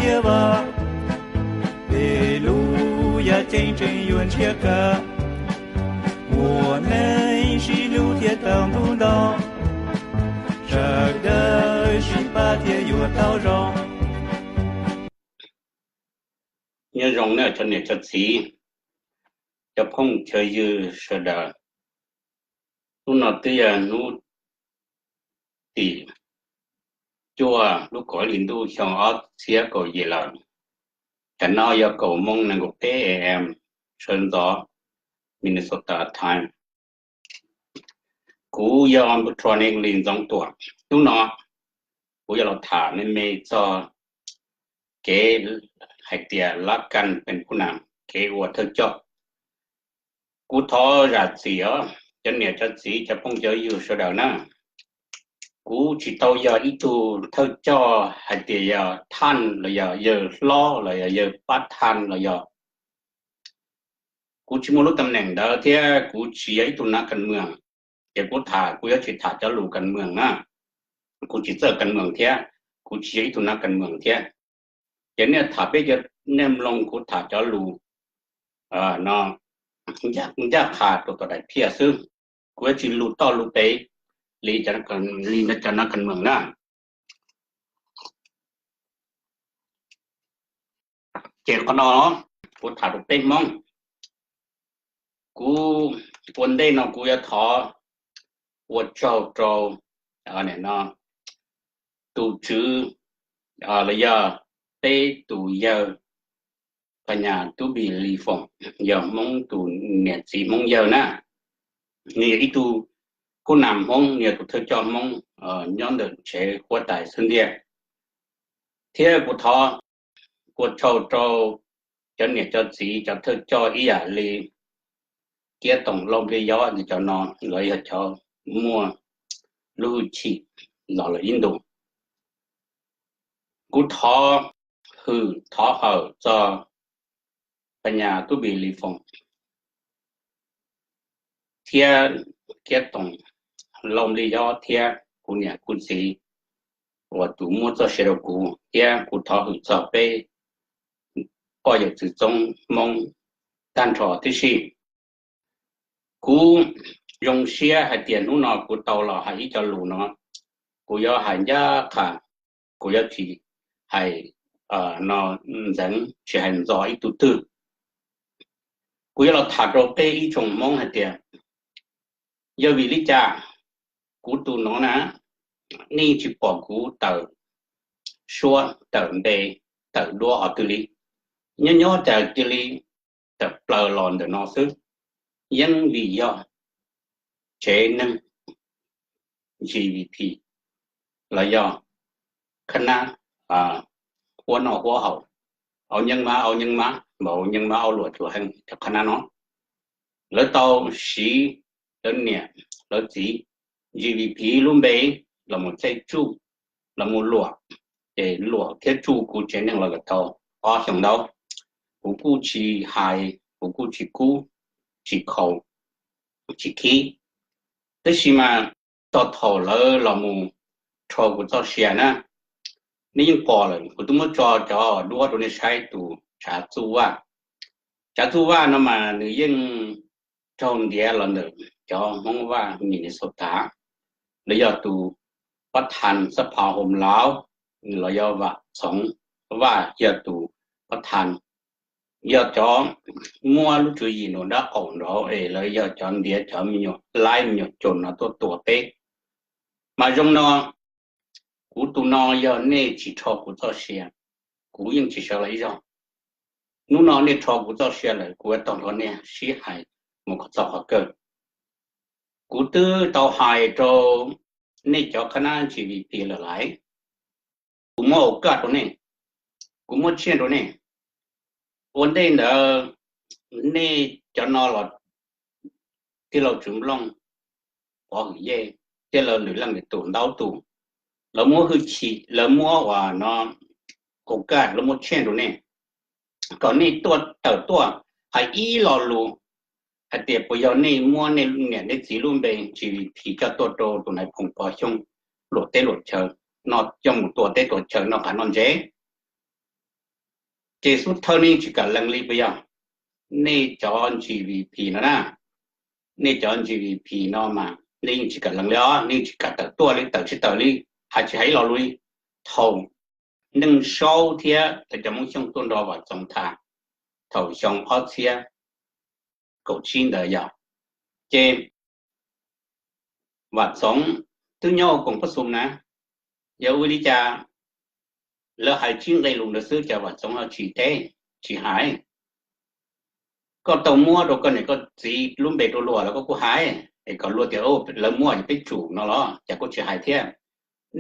Peb lub yaj ceeb tseem yuav ntshiab kawg, ua neej sib hlub thiaj tau ntuj nto, sawv daws sib pab thiaj yuav tau zoo. Nyob zoo nawb cov niam cov txiv, cov phooj cov ywg sawv daws. Hnub no twb yog hnub tim cuaj lub kaum ib hlis ntuj xyoo ob txhiab kaum yim lawm. Tam no yog kaum moos nees nkaum peb a.m. sawv ntxov Minnesota time. Kuv yog Patrol Nick Lis Ntxoov Tuam. Hnub no kuv yuav los tham me me txog kev hais tias lab kas pes kub nam, kev ua thawj coj. Kuv thov zam txim os cov niam cov txiv cov phooj cov ywg sawv daws na. Kuv tsis tau yog ib tug thawj coj hais tias yog thaj los yog yawg hlob los yog yawg pab thaj los yog, kuv tsis muaj lub tam neem ntawd thiab kuv tsis yog ib tug nav kas mwam. Ces kuv tham kuv yuav tsis tham cov lus kas mwam na. Kuv tsis txawj kas mwam thiab, kuv tsis yog ib tug nav kas mwam thiab. Ces nej tham peb cov, nej mloog kuv tham cov lus no ncaj qha rau tom daim phiaj xwb. Kuv yuav tsis lus toj lus pem li cov nav kas mwam na. Ces qhov no kuv tham rau peb Hmoob. Kuv ua ntej no kuv yuav thov ua tsaug rau tus tswv los yog peb tus yawg Phas Nyas Tub Npis Lis Foom, yog Hmoob tus niam txiv Hmoob yawg na. Nws yog ib tug kub nam Hmoob, nws yog tus thawj coj Hmoob nyob ntawm tsev huab tais xwb ntiag. Thiab kuv thov ua tsaug rau cov niam cov txiv cov thawj coj ib yam li Kiab Toom Lauj Npliaj Yob, cov no lawv yog cov muaj lub hwj chim los lawm ib ntus. Kuv thov hwm thov hawm txog Phas Nyas Tub Npis Lis Foom thiab Kiab Toom Lauj Npliaj Yob thiab kuv niam kuv txiv uas tus muab txoj sia rau kuv, thiab kuv thov hwm txog peb poj yawm txwv txoob Hmoob tag nrho tib si. Kuv zoo siab hais tias hnub no kuv tau los hais ib co lus no, kuv yuav hais ncaj qha, kuv yuav tsis hais no ntxeev tsis hais ntxo ib tug twg. Kuv yuav los tham rau peb ib tsoom Hmoob hais tias yog vim li cas kuv tus no na, nej tsis pom kuv tawm suab tawm npe tawm duab qhov twg li. Nyob nyob cas cia li tawm plaws los ntawm no xwb, yeej vim yog tsev neeg G V P los yog qhab nab huab noj huab haus, au nyeej mab au nyeej mab, npaum nyeej mab au luam tsuas heej cov qhab nab no. Lawv tau siv lawv niam lawv txiv G V P lub npe los mus txhij tsuj los mus luam, ces luam thiab tsuj kuv tsev neeg los lawm tau ob xyoos ntau. Kuv kuj tsis hais, kuv kuj tsis kub, tsis khaus, tsis khib. Tab sis mas txog thaum lawv los mus rho kuv txoj sia na, nej yeej pom lawm, kuv twb muab tso cov duab rau nej saib tus Tsav Txuj Vaj. Tsav Txuj Vaj no mas nws yeej raug ntiav los ntawm cov Hmoob Vaj Minnesota, los yog tus pab thas xab pha hom lauv, los yog Vam Txoov Vaj yog tus pab thas, yog cov muab lub tswv yim num dab qaum nraud es lawv yog cov ntiav cov me nyuam laib me nyuam coj no tuaj tua peb. Mas zoo no, kuv tus no yog nej tsis rho kuv txoj sia, kuv yeej tsis sawv los ib zaug. Hnub no nej rho kuv txoj sia lawm, kuv yuav tau nrog nej sib hais mus kom txog qhov kawg. Kuv twb tau hais rau nej cov qhab nab G V P lawm lais, kuv muab au kaj rau nej, kuv muab tshiaj rau nej. Ua ntej ntawd nej cov no los tij laug Tswv Nplooj, Pov Hwm Yej, tij laug lwm leej lwm tus ntau tus, lawv muab hwj chim, lawv muab uas no au kaj, lawv muab tshiaj rau nej, kom nej tuaj tawm tuaj hais ib lo lus hais tias puas yog nej muab nej niam nej txiv lub npe G V P coj tuaj rau tus nais phoo Pov Xyooj luam teb luam chaw, no coj mus tua teb tua chaw noj qav noj ntsev. Ces xub thawj nej yeej tsis kam lees li puas yog? Nej cov G V P no na, nej cov G V P no mas nej yeej tsis kam lees li os, nej yeej tsis kam tawm tuaj li, tawm tsis tawm li, hais tsis hais ib lo lus li. Thaum Neej Saub thiab cov Hmoob Xyooj tuaj nrog Vam Txoov tham thaum xyoo ob txhiab kaum tsib ntawd yog, ces Vam Txoov twb nyob koom pab xum na, yog ua li cas lawv hais tsib nqe lus ntawd xwb ces Vam Txoov ho tsis teb, tsis hais. Koj tau muab rau koj niam koj txiv lub npe rau luag los koj kuj hais es kom luag tias lawv muab ces peb tsum no los cas koj tsis hais thiab?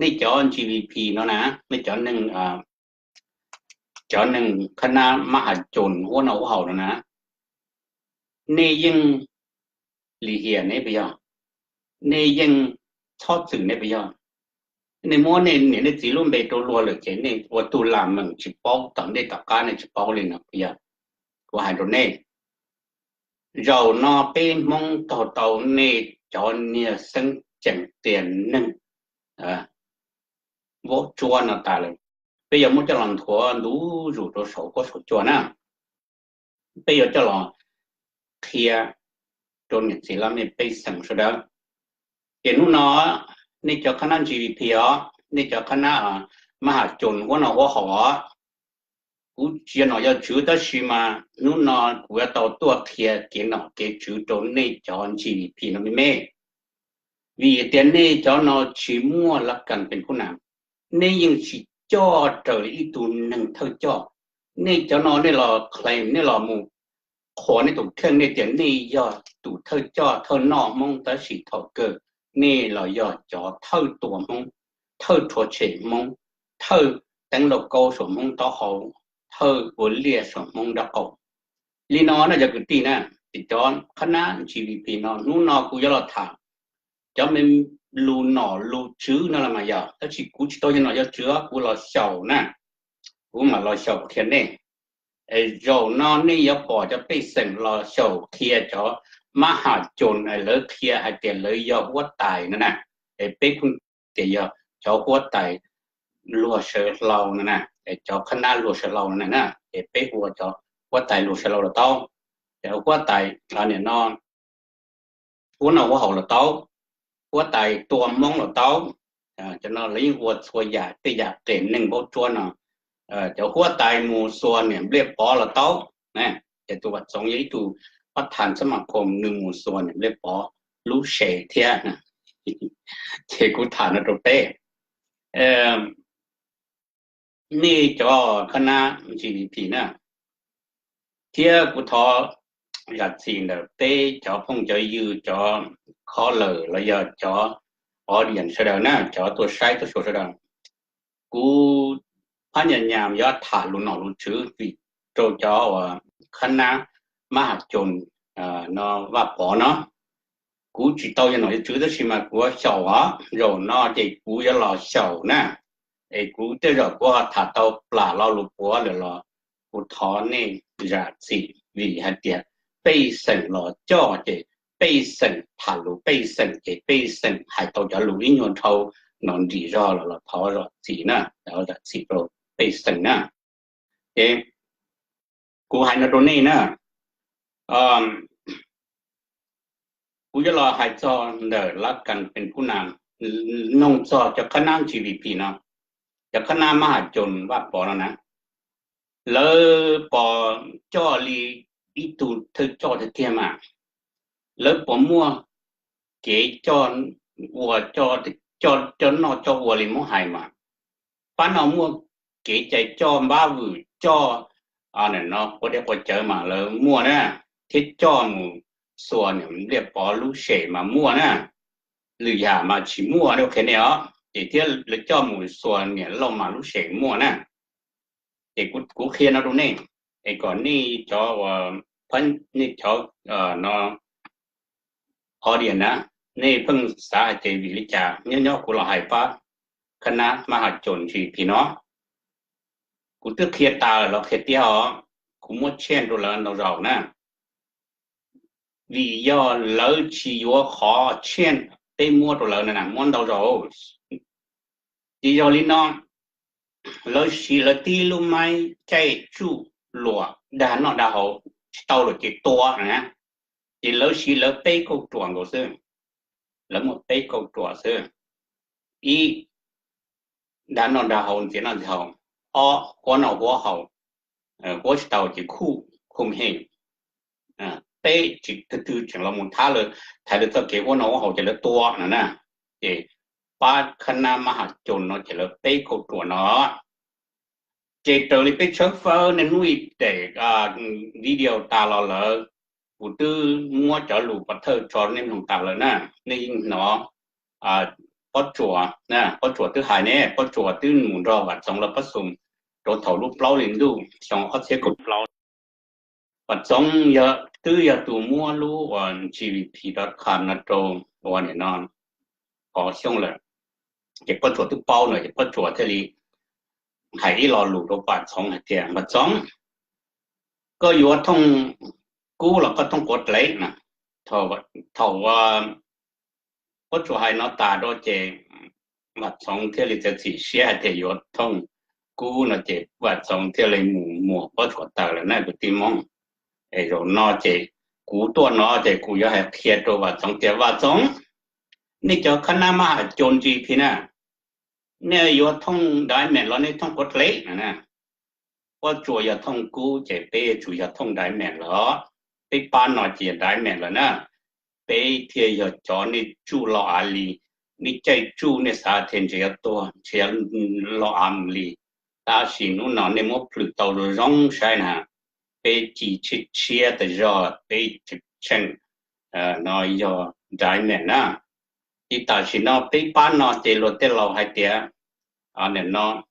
Nej cov G V P no na, nej cov neeg, cov neeg qhab nab mab has coos huab noj huab haus no na, nej yeej lim hiam ne puas yog? Nej yeej txhob txwm ne puas yog? Nej muab nej niam nej txiv lub npe rau luag lawm ces nej ua tug lam meem tsis paub tom ntej tom qab nej tsis paub li no puas yog? Kuv hais rau nej, zaum no peb Hmoob taug tau nej cov niag xeeb ceem tiag neeg vaub tsuab no tas lawm, peb yuav muab coj los nthuav ntu zus rau saum huab saum cua na. Peb yuav coj los qhia rau niam txiv laj mej pej xeem sawv daws. Ces hnub no nej cov qhab nab G V P os, nej cov qhab nab mab has coos huab noj huab haus os, kuv tsis yog nom yog tswv tab sis mas hnub no kuv yuav tau tuaj qhia kev nom kev tswv rau nej cov G V P no me me. Vim tias nej cov no tsis muaj lab kas pees kub nam, nej yeej tsis coj raws li ib tug neeg thawj coj. Nej cov no nej los claim, nej los mus qhuas nej tus kheej, nej tias nej yog tus thawj coj thawj noj Hmoob tab sis thaum kawg nej los yog cov thawj tua Hmoob, thawj rhuav tshem Hmoob, thawj teeb lauj kaub saum Hmoob taub hau, thawj ua liaj saum Hmoob nraub qaum. Li no na cov kwv tij na, ces cov qhab nab G V P no hnub no kuv yuav los tham cov me lus nom lus tswv no los mas yog, tab sis kuv tsis tau yog nom yog tswv, kuv los xyaum na, kuv mam los xyaum qhia nej. Es zaum no nej yuav pom cov pej xeem los xyaum qhia cov mab has coos, lawv qhia hais tias lawv yog huab tais no na, es peb kuj tias yog cov huab tais luag sawv hlau no na, cov qhab nab luag sawv hlau no na, ces peb hu ua cov huab tais luag sawv hlau los tau, cov huab tais, nim no, huab noj huab haus los tau, huab tais tua Hmoob los tau. Cov no lawv yeej ua txhua yam tej yam qias neeg vaub tsuab no. Cov huab tais mus xuas niam Npliaj Pov los tau. Ces tus Vam Txoov yog ib tug pab thas xab mas khoom, nws mus xuas niam Npliaj Pov lub sev thiab. Ces kuv tham no rau peb, nej cov qhab nab G V P na, thiab kuv thov zam txim ntawm peb cov phooj cov ywg, cov caller los yog cov audience sawv daws na, cov tuaj saib tuaj xyuas sawv daws. Kuv phab nyas nyas yuav tham lus nom lus tswv vim rau cov uas qhab nab mab has coos no, Vaj Pov no. Kuv tsis tau yog nom yog tswv tab sis mas kuv xyaum os, zaum no ces kuv yuav los xyaum na. Es kuv tej zaum kuv ho tham tau plam lo lus puav lawm los kuv thov nej zam txim vim hais tias pej xeem los coj ces pej xeem tham lus pej xeem ces pej xeem hais tau cov lus ib nyuag dhau no nrim zog los los thov zam txim na, zam txim rau pej xeem na. Ces kuv hais no rau nej na, kuv yuav los hais txog ntawm lab kas pees kub na, noog txog cov qhab nab G V P no, cov qhab nab mab has coos Vaj Pov no na, lawv puas coj li ib tug thawj coj tiag tiag mas? Lawv puas muaj kev coj ua, coj noj coj ua li Hmoob hais mas? Pab no muaj kev cai coj npab vwm coj no quav dej quav cawv mas lawv muaj na, thiab coj mus xuas niam Npliaj Pov lub sev mas muaj na. Lwm yam mas tsis muaj, qhia nej os. Ces thiab lawv coj mus xuas niam Lauj Mas lub sev muaj na. Ces kuv qhia no rau nej, es kom nej cov, nej cov no audience na, nej pheej xav hais tias vim li cas nyob nyob kuv los hais pab qhab nab mab has coos G V P no. Kuv twb qhia tas lawm los qhia tiag os, kuv muab tsheej rau lawv ntau zaus na. Vim yog lawv tsis yuav qhov tsheej peb muab rau lawv na, muab ntau zaus. Ces yog li no, lawv siv lawv tib lub maib caij tsuj luam dag noj dag haus tsis tau lawm ces tua na. Ces lawv siv lawv peb kauj ruam nkaus xwb, lawv muaj peb kauj ruam xwb. Ib, dag noj dag haus ntxias noj ntxias haus. Ob, huab noj huab haus, huab tsis tau ces khuj khuj hem. Peb, tsis twg twg tseem los mus thab lawv, thaiv lawv txoj kev huab noj huab haus ces lawv tua no na. Ces pab khab nab mab ham coos no ces lawv peb kauj ruam no. Ces raws li peb tshawb fawb nej hnub ib daim video tas los lawm, kuv twb muab cov lus pov thawj tso nej mloog tas lawm na. Nej yeej hnov pob tsuas, pob tsuas twb hais ne, pob tsuas twb mus nrog Vam Txoov los pab xum rau thaum lub plaub hli ntuj xyoo ob txhiab kaum plaub. Vam Txoov yog twb yog tus muab lub uas G V P dot com no rau ua nim no qov xyoo lawm. Ces pob tsuas twb paub no ces pob tsuas thiaj li hais ib lo lus rau Vam Txoov hais tias, Vam Txoov, koj yuav thooj kub los koj thooj quav dlev na? Thaum pob tsuas hais no tas rau ces Vam Txoov thiaj li txiav txim siab hais tias yuav thooj kub no ces Vam Txoov thiaj li mus muas pob tsuas taws lawm na kwv tij Hmoob. Es zaum no ces kuv tuaj no ces kuv yuav hais qhia rau Vam Txoov tias, Vam Txoov, nej cov khab nab mab ham coos G P na, nej yuav thooj diamond los nej thooj quav dlev na? Pob tsuas yog thooj kub ces peb yuav tsum yog thooj diamond lawm. Peb pab no ces yog diamond lawm na. Peb thiaj yog cov nej tsuj lo av li, nej caij tsuj nej xav tias ntshe yuav tuag ntshe yuav lo av mus li. Tab sis hnub no nej muab plhws tau zoo zoo saib na, peb ci tshiab tshiab tas zog peb tseem tsheej no yog diamond na. Ces tam sim no peb pab no ces luag tej laus hais tias, nim no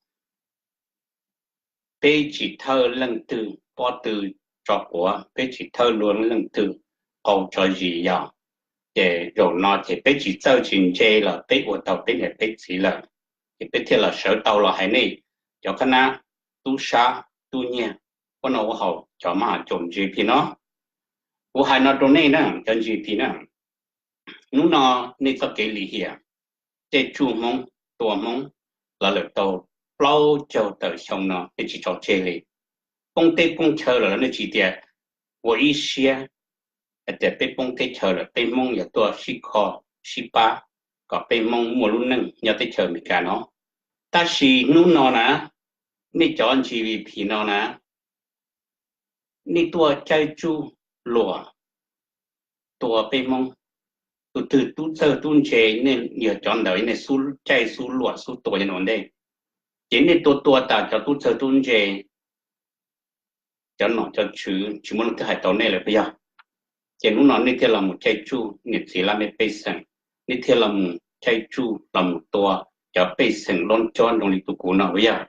peb tsis thawj leej twg pob tw tso quav, peb tsis thawj luag leej twg qau tso zis yog. Ces zaum no ces peb tsis txawj tsis ntse los peb ua tau peb niam peb txiv lawm. Ces peb thiaj los sawv tau los hais nej cov khab nab, tub sab tub nyiag, huab noj huab haus, cov mab ham coos G P no. Kuv hais no rau nej na cov G P na, hnub no nej txoj kev lim hiam, caij tsuj Hmoob, tua Hmoob los lawm tau plaub caug tawm xyoo no nej tsis tso tseg li. Poob teb poob chaw lawm los nej tsis tias ua ib siab hais tias peb poob teb chaws lawm peb Hmoob yuav tuaj sib kho sib pab kom peb Hmoob muaj lub neej nyob teb chaws Amelikas no. Tab sis hnub no na, nej cov G V P no na, nej tuaj caij tsuj luam tua peb Hmoob. Tus twg tub txawg tub ntse nej yog cov ntawd nej xub caij xub luam xub tua yog ua ntej. Ces nej tua tua tas cov tub txawg tub ntse, cov nom cov tswv tsis muaj leej twg hais tau nej lawm puas yog? Ces hnub no nej thiaj los mus caij tsuj niam txiv laj mej pej xeem, nej thiaj los mus caij tsuj los mus tua cov pej xeem loj cob nroo li tus kuv no puas yog?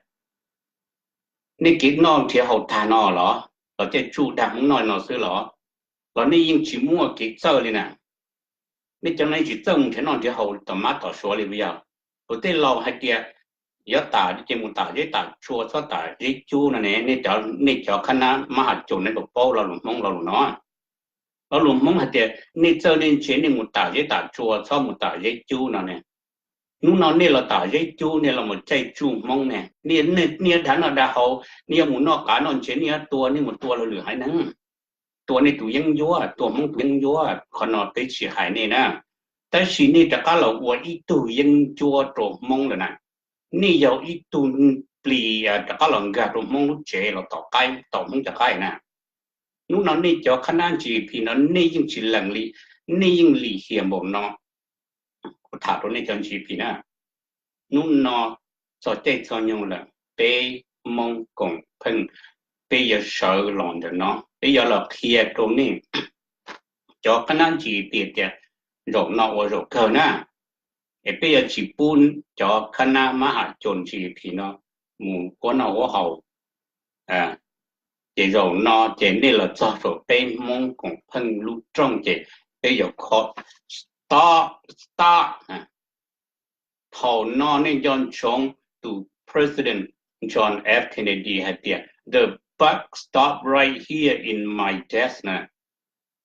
Nej kev noj nrhiav haus tag no los, los caij tsuj dag Hmoob noj no xwb los, los nej yeej tsis muaj kev txawj li na? Nej cov no tsis txawj mus nrhiav noj nrhiav haus tom mab tom suav li puas yog? Kuv tej laus hais tias yuav tam ces mus tam zeb tam tsua txhob tam zeb cub no ne, nej cov khab nab mab ham coos nej puas paub lo lus Hmoob lo lus no? Lo lus Hmoob hais tias nej txawj nej ntse nej mus tam zeb tam tsua txhob mus tam zeb cub no ne. Hnub no nej los tam zeb cub nej los mus caij tsuj Hmoob ne, nej dag noj dag haus, nej yuav mus noj qav noj ntse nej yuav tua nej mus tua luag lwm haiv neeg, tua nej tus yeeb ncuab, tua Hmoob tus yeeb ncuab, qhov no peb tsis hais nej na. Tab sis nej rov qab los ua ib tug yeeb ncuab rau Hmoob lawm na. Nej yog ib tug plis rov qab los nkag rau Hmoob lub tsev los tom qaib tom Hmoob cov qaib na. Hnub no nej cov khab nab G P no nej yeej tsis lees li, nej yeej lim hiam npaum no. Kuv tham rau nej cov G P na, hnub no txog caij txog nyoog lawm, peb Hmoob koom pheej, peb yuav sawv los ntawm no, peb yuav los qhia rau nej cov khab nab G P tias zaum no ua zaum kawg na, es peb yuav tsis pub cov khab nab mab ham coos G P no mus huab noj huab haus. Ces zaum no ces nej los txog saum peb Hmoob koom pheej lub rooj ces peb yuav kho stop, stop. Thaum no nej nco ntsoov tus President John F Kennedy hais tias the buck stop right here in my desk na.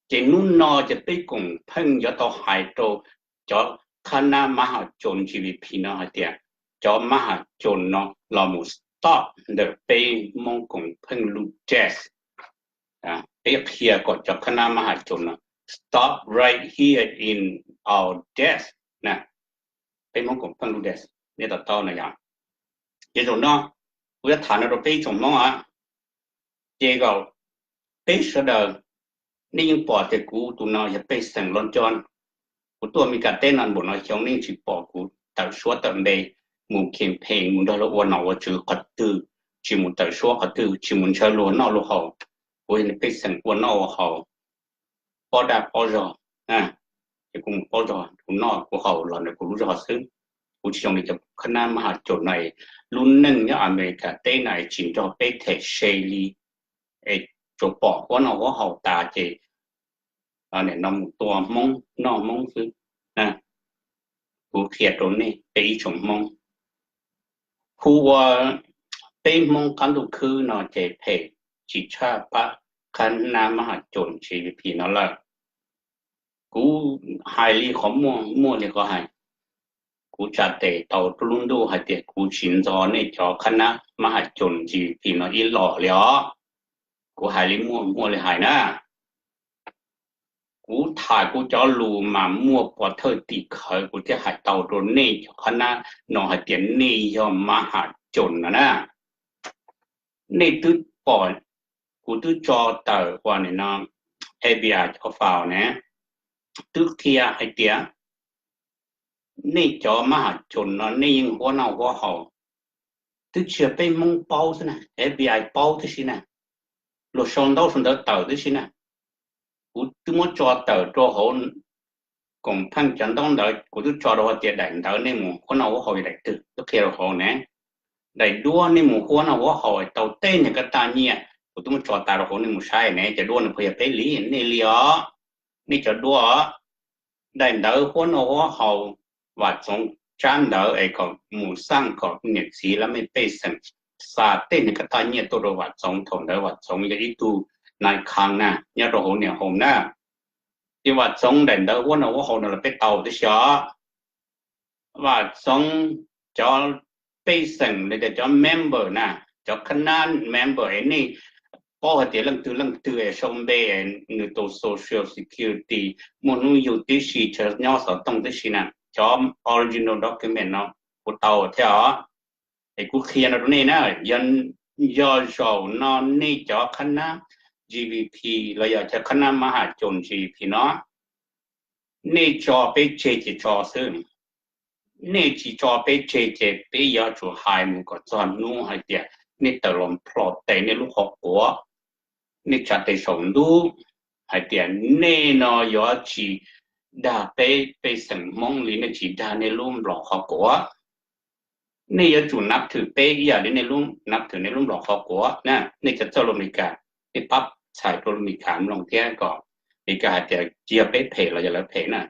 Ces hnub no ces peb koom pheej yuav tau hais rau cov khab nab mab ham coos G V P no hais tias cov mab ham coos no los mus stop ntawm peb Hmoob koom pheej lub desk. Peb qhia kom cov khab nab mab has coos no stop right here in our desk na. Peb Hmoob koom pheej lub desk, nej to taub no yog. Ces zaum no kuv yuav tham no rau peb ib tsoom Hmoob a, ces kom peb sawv daws, nej yeej pom tias kuv tus no yog pej xeem London. Kuv tuaj Amelikas teb no npaum no xyoo nej yeej tsis pom kuv tawm suab tawm npe mus campaign mus nrog luag ua nom ua tswv qhov twg, tsis mus tawm suab qhov twg, tsis mus ntshaw luag noj luag haus. Kuv yog pej xeem ua noj ua haus, pob dag pob zog, ces kuv mus pob zog kuv noj kuv haus los ntawm kuv lub zog xwb. Kuv tsis zoo li cov khab nab mab has coos no, lub neej nyob Amelikas teb no es tsis nrog peb them se li, es tsuas pom huab noj huab haus tas ces nim no mus tua Hmoob noj Hmoob xwb. Kuv qhia rau nej peb ib tsoom Hmoob, hu ua peb Hmoob qab ntuj khwb no ces phem tsis tshaj pab khab nab mab has coos G V P no lawm. Kuv hais li qhov muaj muaj li qhov hais. Kuv tsa tes tau rau lub ntuj hais tias kuv tsis ntxo nej cov khab nab mab has coos G V P no ib los li os. Kuv hais li muaj muaj li hais na. Kuv tham kuv cov lus mas muaj pov thawj tim khawv kuv thiaj hais tau rau nej cov khab nab no hais tias nej yog mab has coos no na. Nej twb pom, kuv twb tso tawm ua nim no F B I cov file ne, twb qhia hais tias nej cov mab has coos no nej yeej huab noj huab haus. Twb tsis yog peb Hmoob paub xwb na, F B I paub tib si na, luag sau ntaub sau ntawv tawm tib si na. Kuv twb muab tso tawm rau hauv koom pheej cov ntaub ntawv, kuv twb tso rau hauv tias daim ntawv nej mus huab noj huab haus yog daim twg, twb qhia rau hauv ne. Daim duab nej mus huab noj huab haus tau tej niag kab taj nyiaj, kuv twb muab tso tas rau hauv nej mus saib ne, cov duab nws pheej yog peb li, nej li os, nej cov duab os. Daim ntawv huab noj huab haus, Vam Txoov tsab ntawv es kom mus xaj kom niam txiv lawv mej pej xeem xa tej niag kab taj nyiaj tuaj rau Vam Txoov, thaum ntawd Vam Txoov yog ib tug nai khang na nyob rau hauv niam haus na. Ces Vam Txoov daim ntawv huab noj huab haus no los peb tau tib si os. Vam Txoov cov pej xeem los yog cov member na, cov khab nab member es nej paub hais tias leej twg leej twg es sau npe, nws tus social security muaj hnub yug tib si, nyob xov tooj tib si na, cov original document no kuv tau thiab os. Es kuv qhia no rau nej na, yog zaum no nej cov khab nab G V P los yog cov khab nab mab has coos G V P no, nej tso peb tseg ces tso xwb. Nej tsis tso peb tseg ces peb yuav tsum hais mus kom txog hnub hais tias nej tawm los plhom tes nej lub qhov quav, nej tsa tes saum ntuj hais tias nej no yuav tsis dag peb pej xeem Hmoob li, nej tsis dag nej lub nplaum qhov quav. Nej yuav tsum nab thwm peb ib yam li nej nab thwm nej lub nplaum qhov quav na. Nej cov txawj lus Amelikas, nej pab txhais rau lus Amelikas mloog thiab kom Amelikas hais tias tsis yog peb phem los yog lawv phem na.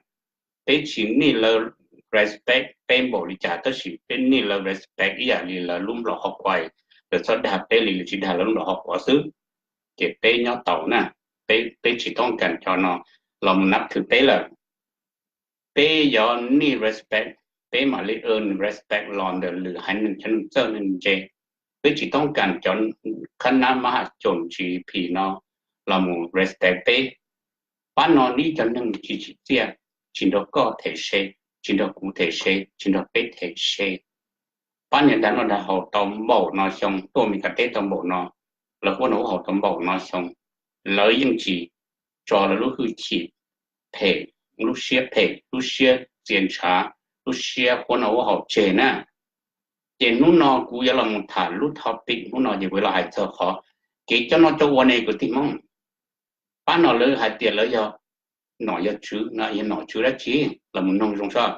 Peb tsis need lawv respect peb npaum li cas tab sis peb need lawv respect ib yam li lawv lub nplaum qhov quav, lawv txhob dag peb li lawv tsis dag lawv lub nplaum qhov quav xwb. Ces peb nyob tau na, peb tsis toob kas cov no los mus nab thwm peb lawm. Peb yuav need respect, peb mam li earn respect los ntawm lwm haiv neeg cov neeg txawj neeg ntse. Peb tsis toob kas cov khab nab mab has coos G V P no los mus respect peb. Pab no neb cov neeg tsis tsim txiaj, tsis nrog koj them se, tsis nrog kuv them se, tsis nrog peb them se. Pab niag dag noj dag haus tau npaum no xyoo, tuaj Amelikas teb tau npaum no, lawv huab noj huab haus tau npaum no xyoo, lawv yeej tsis tso lawv lub hwj chim phem, lub siab phem, lub siab txia ntshav, lub siab huab noj huab haus tseg na. Ces hnub no kuv yuav los mus tham lub topic hnub no ces kuv yuav los hais txog qhov kev coj noj coj ua ne kwv tij Hmoob. Pab no lawv hais tias lawv yog nom yog tswv no, yog nom tswv dab tsi? Los mus noog zoo soj.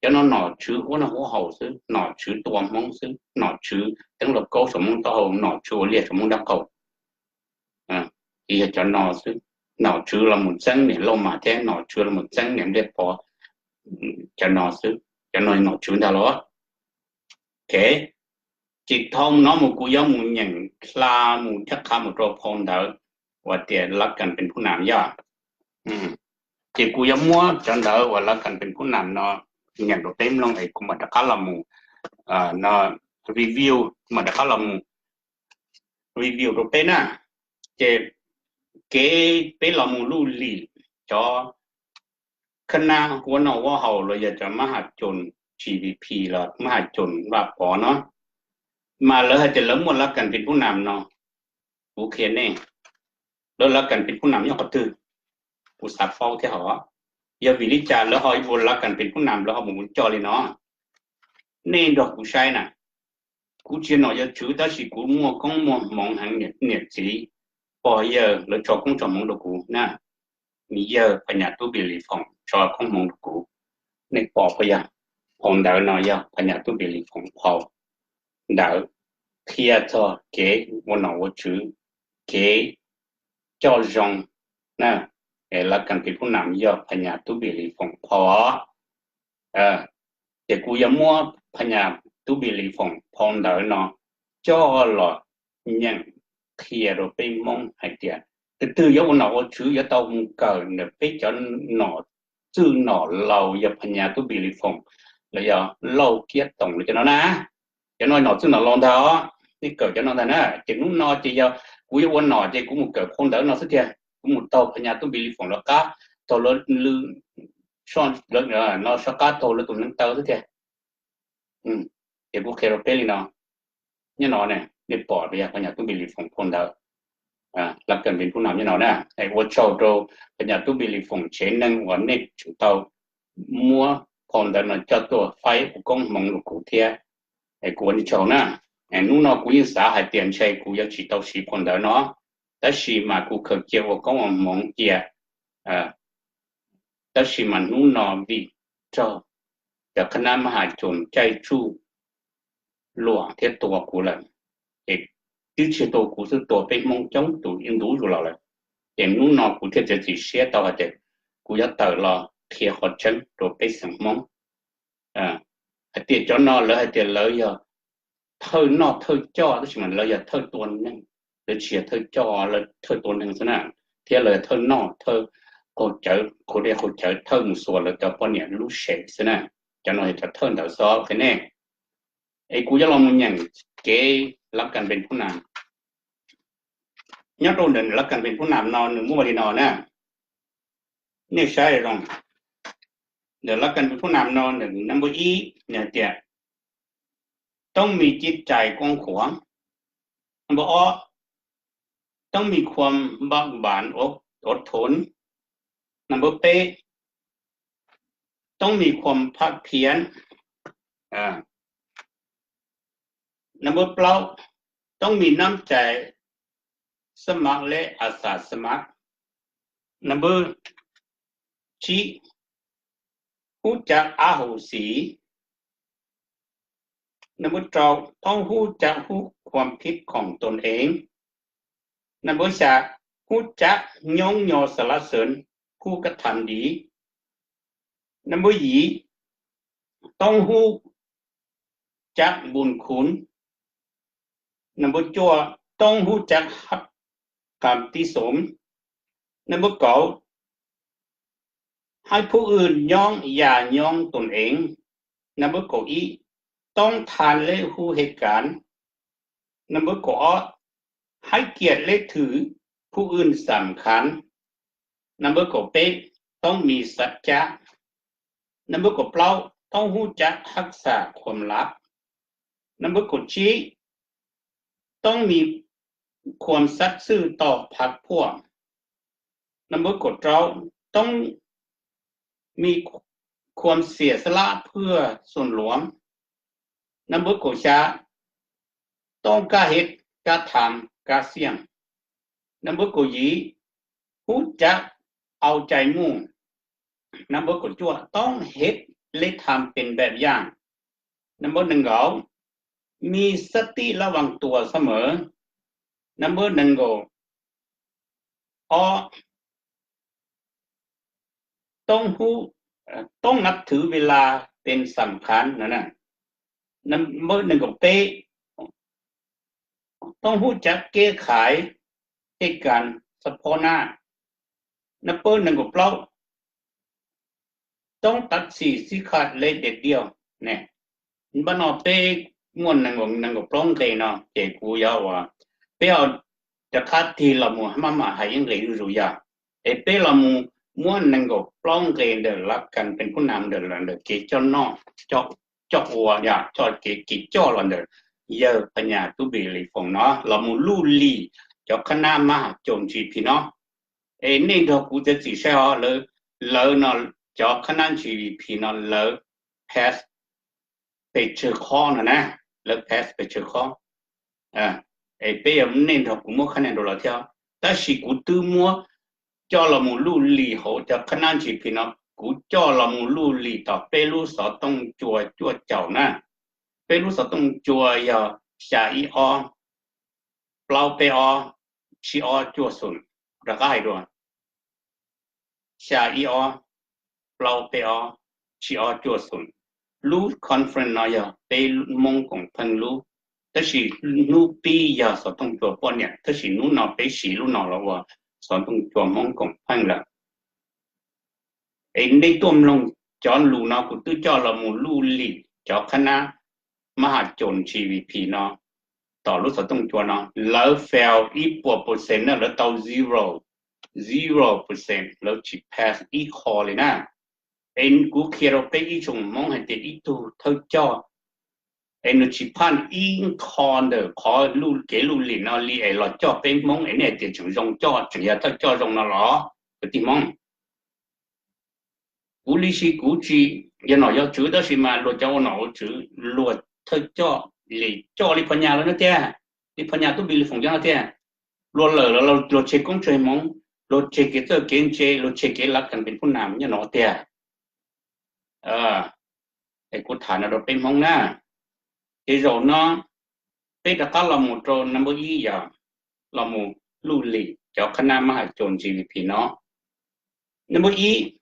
Cov no nom tswv huab noj huab haus xwb, nom tswv tua Hmoob xwb, nom tswv teeb lauj kaub saum Hmoob taub hau, nom tswv ua liaj saum Hmoob dab qaum. Ces yog cov no xwb, nom tswv los mus txeeb niam Lauj Mas thiab nom tswv los mus txeeb niam Npliaj Pov, cov no xwb, cov no nom tswv ntag los. Ok, ces thaum no mus kuv yuav mus nyeem hla mus thiab qha mus rau phau ntawv uas tias lab kas pes phub nam yog. Ces kuv yuav muab cov ntawv uas lab kas pes phub nam no nyeem rau peb mloog es kuv mam rov qab los mus no review, mam rov qab los mus review rau peb na. Ces kev peb los mus luj lim cov khab nab ua noj ua haus los yog cov mab has coos G D P los mab has coos Vaj Pov no, mas lawv hais tias lawv muaj lab kas pes pub nam no. Kuv qhia nej, lawv lab kas pes pub nam nyob qhov twg? Kuv xav paub thiab hos, yog vim li cas lawv ho ua lab kas pes pub nam lawv ho mus ua coj li no? Nej nrog kuv saib na. Kuv tsis yog nom yog tswv tab sis kuv muaj koob muaj hmoov heev, niam txiv pog yawg lawv tso koob tso hmoov rau kuv na. Nws yawg Phas Nyas Tub Npis Lis Foom tso koob hmoov rau kuv. Nej pom puas yog? Phau ntawv no yog Phas Nyas Tub Npis Lis Foom phau ntawv qhia txog kev ua nom ua tswv, kev coj zoo na. Lab kas pes pub nam yog Phas Nyas Tub Npis Lis Foom phau os. Ces kuv yuav muab Phas Nyas Tub Npis Lis Foom phau ntawv no coj los nyeem qhia rau peb Hmoob hais tias tus twg yuav ua nom ua tswv yuav tau mus kawm ntawm peb cov nom txwj nom laus yog Phas Nyas Tub Npis Lis Foom los yog Lauj Kiab Toom los cov no na. Cov no nom txwj nom laus ntag os, nej kawm cov no ntag na. Ces hnub no ces yog kuv yuav ua nom ces kuv mus kawm phau ntawv no xwb tiag, kuv mus taug Phas Nyas Tub Npis Lis Foom lawv qab, taug lawv lw no soj qab taug lawv tus neev taw xwb tiag. Ces kuv qhia rau peb li no, nyob no nej pom yog Phas Nyas Tub Npis Lis Foom phau ntawv, lab kas pes pub nam nyob no na. Ua tsaug rau Phas Nyas Tub Npis Lis Foom tsev neeg uas nej tseem tau muab phau ntawv no coj tuaj faib ua koob hmoov rau kuv thiab, kuv ua nej tsaug na. Hnub no kuv yeej xav hais tias ntshe kuv yuav tsis tau siv phau ntawv no, tab sis mas kuv khaws cia ua koob ua hmoov cia. Tab sis mas hnub no vim raug cov khab nab mab has coos caij tsuj luam thiab tua kuv lawm, ces twb tsis tua kuv xwb, tua peb Hmoob coob tus ib ntu zus los lawm. Ces hnub no kuv thiaj txiav txim siab tau hais tias kuv yuav tawm los qhia qhov tseeb rau peb xeem Hmoob hais tias cov no lawv hais tias lawv yog thawj noj thawj coj, tab sis mas lawv yog thawj tua neeg, lawv tsis yog thawj coj, lawv thawj tua neeg xwb na, thiab lawv thawj noj thawj qaug cawv, qaug dej qaug cawv, thawj mus xuas lawv cov poj niam lub sem xwb na. Cov no yog cov thawj ntawd xwb qhia nej. Es kuv yuav los mus nyeem kev lab kas pes pub nam. Nyob rau ntawm lab kas pes pub nam no nws muaj li no na. Nej saib zoo, ntawm lab kas pes pub nam no nws nab npawb ib nws hais tias ต้องมีจิตใจกว้างขวาง nab npawb ob ต้องมีความเบิกบานอดทน nab npawb peb ต้องมีความภาคเพียร nab npawb plaub ต้องมีน้ำใจสมัครและอาสาสมัคร nab npawb tsib รู้จักอโหสิ nab npawb rau ต้องรู้จักความผิดของตนเอง nab npawb xya รู้จักยกย่องสรรเสริญผู้กระทำดี nab npawb yim ต้องรู้จักบุญคุณ nab npawb cuaj ต้องรู้จักรับคำติชม nab npawb kaum ให้ผู้อื่นยกย่องอย่ายกย่องตนเอง nab npawb kaum ib ต้องทันและรู้เหตุการณ์ nab npawb kaum ob ให้เกียรติและถือผู้อื่นสำคัญ nab npawb kaum peb ต้องมีสัจจะ nab npawb kaum plaub ต้องรู้จักรักษาความลับ nab npawb kaum tsib ต้องมีความสัตย์ซื่อต่อพรรคพวก nab npawb kaum rau ต้องมีความเสียสละเพื่อส่วนรวม nab npawb kaum xya ต้องกล้าเฮ็ดกล้าทำกล้าเสี่ยง nab npawb kaum yim รู้จักเอาใจมุ่ง nab npawb kaum cuaj ต้องเฮ็ดและทำเป็นแบบอย่าง nab npawb nees nkaum มีสติระวังตัวเสมอ nab npawb nees nkaum ob ต้องนับถือเวลาเป็นสำคัญ nab npawb nees nkaum peb ต้องรู้จักแก้ไขเหตุการณ์เฉพาะหน้า nab npawb nees nkaum plaub ต้องตัดสินใจเด็ดเดี่ยว nab npawb no peb muaj nees nkaum, nees nkaum plaub nqe no ces kuv yuav ua, peb rov qab tig los mus maj mam hais ib nqe zuj zus yog, es peb los mus muab nees nkaum plaub nqe ntawm lab kas pes pub nam ntawm, ntawm kev coj noj, coj ua, coj kev, kev coj los ntawm yawg Phas Nyas Tub Npis Lis Foom no los mus luj lim cov qhab nab mab has caum G P no. Es nej nrog kuv txiav txim saib os, lawv no, cov qhab nab G P no lawv pass pes tsawg qhov no na, lawv pass pes tsawg qhov. Es peb yuav, nej nrog kuv muab qhab nab rau lawv thiab, tab sis kuv twb muab coj los mus luj lim hauv cov qhab nab G P no, kuv coj los mus luj lim tom peb lub xov tooj cua cuaj caum na. Peb lub xov tooj cua yog xya ib ob, plaub peb ob, tsib ob cuaj xoom. Rov qab hais dua, xya ib ob, plaub peb ob, tsib ob cuaj xoom. Lub conference no yog peb Hmoob koom pheej lub, tab sis hnub pib yog xov tooj cua poj niam, tab sis hnub no peb siv lub no los ua xov tooj cua Hmoob koom pheej lawm. Es nej tuaj mloog cov lus no, kuv twb coj los mus luj lim cov qhab nab mab has caum G P no tom lub xov tooj cua no, lawv fail ib puas percent na, lawv tau zero, zero percent, lawv tsis pass ib qho li na. Es kuv qhia rau peb ib tsoom Hmoob hais tias ib tug thawj coj es nws tsis phaj ib qho ntawm qhov kev luj lim no li es los coj peb Hmoob es nej hais tias tseem zoo coj, tseem yog thawj coj zoo no los? Kwv tij Hmoob, kuv li si kuv tsis yog nom yog tswv, tab sis mas luag cov ua nom ua tswv, luag thawj coj li coj li Phas Nyas lawv no tiag, li Phas Nyas Tub Npis Lis Foom cov no tiag. Luag lawm los luag tseg koob tseg hmoov, luag tseg kev txawj kev ntse, luag tseg kev lab kas pes pub nam nyob no tiag. Es kuv tham no rau peb Hmoob na. Ces zaum no peb rov qab los mus rau number ib yog los mus luj lim cov qhab nab mab has caum G P no. Number ib,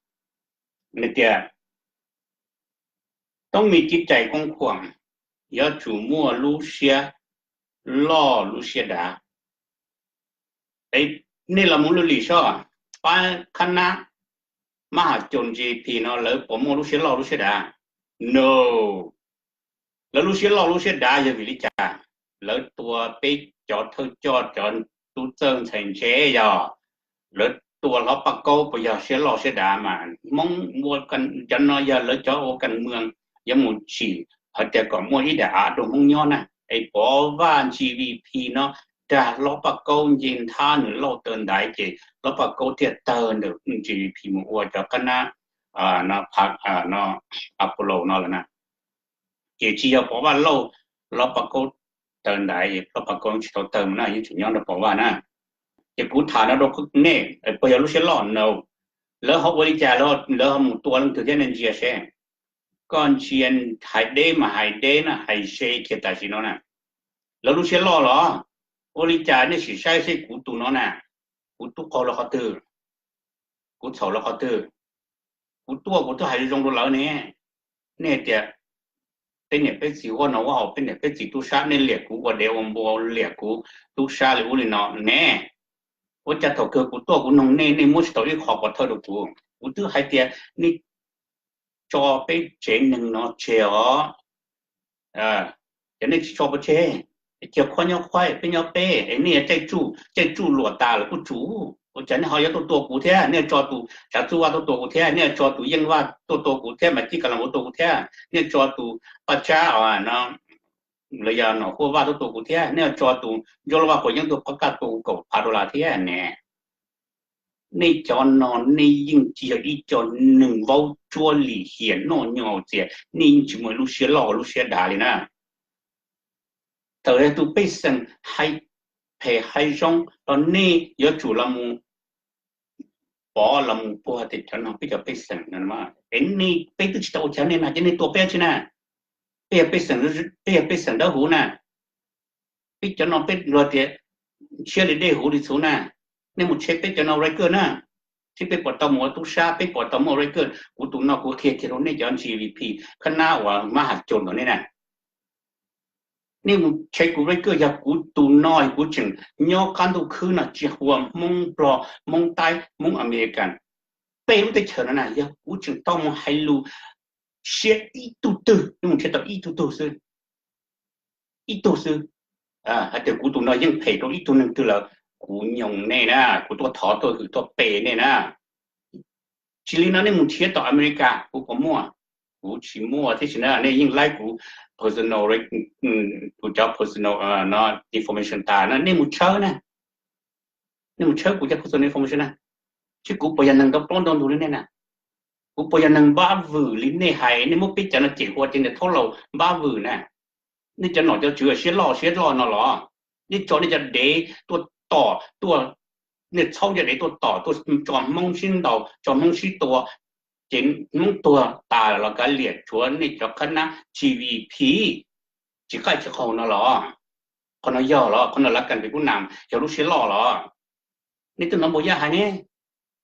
nws tias toob mis cib cais koob khuam yuav tsum muaj lub siab loj lub siab dav. Nej los mus luj lim soj, pab qhab nab mab has caum G P no lawv puas muaj lub siab loj lub siab dav? No. Lawv lub siab loj lub siab dav yog vim li cas? Lawv tua peb cov thawj coj, cov tub txawj ntxhais ntse yog, lawv tua hlob Paj Kaub puas yog siab loj siab dav? Mas Hmoob ua, cov no yog lawv cov ua kas mwm, yuav mus tsim hais tias kom muaj ib daim av rau Hmoob nyob na. Es Pov Vaj G V P no dag hlob Paj Kaub nce nthab nws lauj taw ntaiv ces hlob Paj Kaub thiaj tawg ntawm G V P mus ua cov qab nab Apollo no lawm na. Ces tsis yog Pov Vaj lauj, hlob Paj Kaub taw ntaiv, hlob Paj Kaub tsis tau tawg mus na, yeej tseem nyob nrog Pov Vaj na. Ces kuv tham no rau nej, puas yog lub siab loj? No. Lawv ho ua li cas, lawv ho mus tua leej twg thiab nej ntsia seb. Koj ntsia, hais deb mas hais deb na, hais ze kiag tam sim no na. Lawv lub siab loj los? Ua li cas nej sim saib seb kuv tus no na, kuv tub qaug lawv qhov twg, kuv txhaum lawv qhov twg? Kuv tuaj kuv twb hais zoo zoo rau lawv ne. Nej hais tias peb niam peb txiv huab no huab hau, peb niam peb txiv tub sab, nej liam kuv ua dev ua npua, liam kuv tub sab li ub li no ne. Ua cas thaum kawg kuv tuaj kuv noog nej, nej muab tsis tau ib qho pov thawj rau kuv? Kuv twb hais tias nej tso peb tsev neeg no tseg os. Ces nej tsis tso pov tseg, cia qhuab nyob qhuab, peb nyob peb, es nej caij tsuj, caij tsuj luam tas lawm kuj tsum. Ua cas nej ho yuav tuaj tua kuv thiab? Nej tso tus Tsav Txuj Vaj tuaj tua kuv thiab, nej tso tus Yeej Vaj tuaj tua kuv thiab, Mas Cib Kas Las Vuv tua kuv thiab, nej tso tus Paj Tsab no, los yog Nom Huaj Vaj tuaj tua kuv thiab, nej tso tus Ntsuab Lauj Vaj Quav Yeeb tuaj qhov kaj tua kuv kaum phav dollar thiab ne. Nej cov no nej yeej tsis yog ib co neeg vaub tsuab lim hiam noj nyo txias, nej yeej tsis muaj lub siab loj lub siab dav li na. Txawm yog tus pej xeem hais phem hais zoo los nej yuav tsum los mus pov los mus puag tias cov no peb cov pej xeem no, es nej, peb twb tsis tau ua cas nej na, ces nej tua peb tsi na. Peb yog pej xeem, peb yog pej xeem dawb huv na. Peb cov no peb luag tias ntshiab li dej huv li txhuv na. Nej mus check peb cov no record na, seb peb puas tau mus ua tub sab, peb puas tau muaj record. Kuv tus no kuv qhia kiag rau nej cov G V P, qhab nab uas mab has caum ntawm nej na. Nej mus check kuv record, yog kuv tus no kuv tseem nyob qab ntuj khwb no tsis ua Hmoob Nplog, Hmoob Taib, Hmoob American, peb lub teb chaws no na, yog kuv tseem tau mus hais lus siab ib tug twg, nej mus nrhiav tau ib tug twg xwb. ib tug xwb. Hais tias kuv tus no yeej phem rau ib tug neeg twg lawm, kuv nyoos nej na, kuv tuaj thov tuaj hwm tuaj pe nej na. Tsis li no nej mus nrhiav tom America kuv puas muaj? Kuv tsis muaj thiab si na, nej yeej laib kuv personal, kuv cov personal information tas na, nej mus tshawb na, nej mus tshawb kuv cov personal information na. Seb kuv puas yog neeg ntau plaub ntau ntug li nej na, kuv puas yog neeg npab vwm li nej hais, nej muab peb cov no cem hu ua cov niag thaub laus npab vwm na. Nej cov nom cov tswv siab loj siab loj no los, nej tso nej cov dev tuaj tom tuaj, nej txhaub cov dev tuaj tom tuaj tso Hmoob sib ntaus tso Hmoob sib tua, ces Hmoob tuag tas los kav liam, tshuav nej cov qhab nab G V P tsis qaij tsis qaug no los? Qhov no yog los? Qhov no lav kas pem kub nam yog lub siab loj los? Nej twb hnov Npuas Yaj hais ne,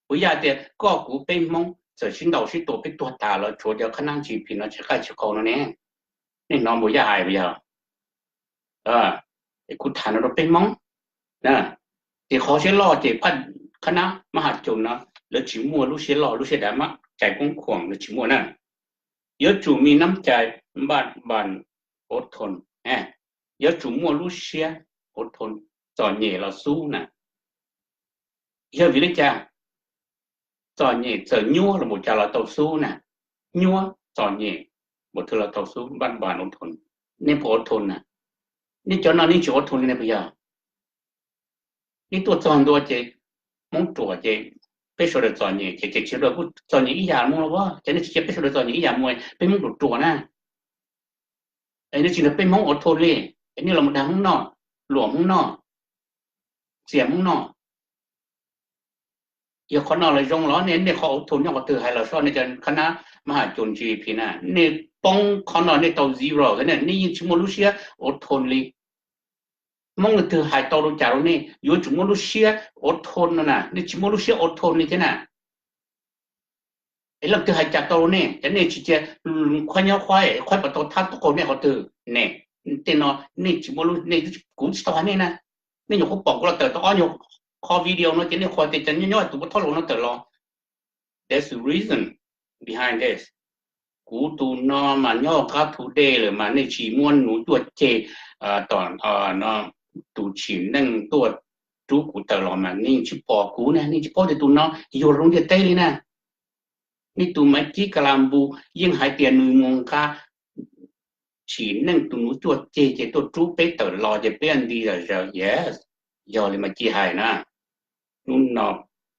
Npuas Yaj tias koj kuv peb Hmoob txawm sib ntaus sib tua peb tuag tas los tshuav cov qhab nab G V P no tsis qaij tsis qaug no ne. Nej hnov Npuas Yaj hais puas yog? Kuv tham no rau peb Hmoob, ces qhov siab loj ces phaj qhab nab mab has caus no, lawv tsis muaj lub siab loj lub siab dav mab cai poob khuam, lawv tsis muaj na. Yuav tsum me nab cai npaj npas ua thoo, yuav tsum muaj lub siab ua thoo, txom nyem los xub na. Yog vim li cas? Txom nyem txawm nyuaj los mus cas los tau xub na, nyuaj txom nyem mus twg los tau xub, npaj npas ua thoo. Nej puas ua thoo na? Nej cov no nej tsis ua thoo li ne puas yog? Nej tuaj txog ntua ces Hmoob ruam ces peb sawv daws txom nyem ces, ces sawv daws kuj txom nyem ib yam mus los, ces nej tsis cia peb sawv daws txom nyem ib yam mus, peb Hmoob ruam ruam na. Es nej tsis nrog peb Hmoob ua thoo li, es nej los mus dag Hmoob noj, luam Hmoob noj, txias Hmoob noj. Yog qhov no lawv zoo los nej, nej qhov ua thoo nyob qhov twg hais los soj, nej cov qhab nab mab has caus G V P na, nej poob qhov no nej tau zero xwb, nej yeej tsis muaj lub siab ua thoo li. Hmoob leej twg hais tau rau cas rau nej yuav tsum muaj lub siab ua thoo no na, nej tsis muaj lub siab ua thoo li thiab na. Es leej twg hais cas tau nej, cas nej tsis cia qhuab nyob qhuab, qhuab puas tau thab tuaj qaug nej qhov twg ne? Tej no nej tsis muaj lub, nej, kuv tsis tau hais nej na. Nej nyuam qhuav pom kuv los tawm tau ob nyuag qho video no ces nej qhuas tias cas nyob nyob tus puav thoj laus no tawm los. There's a reason behind this. Kuv tus no mas nyob qab thu dej lawm mas nej tsis muab nuv cuaj ceg tom tus tsim neej tuaj rub kuv tawm los mas nej tsis pom kuv na, nej tsis paub tias tus no yuag rau ntiaj teb li na. Nej tus Maiv Cib Kas Las Npus yeej hais tias nws mus nqa tsim neej tus nuv cuaj ceg ces tuaj rub peb tawm los ces peb nti zam zaws, yes. Yog li Maiv Cib hais na, hnub no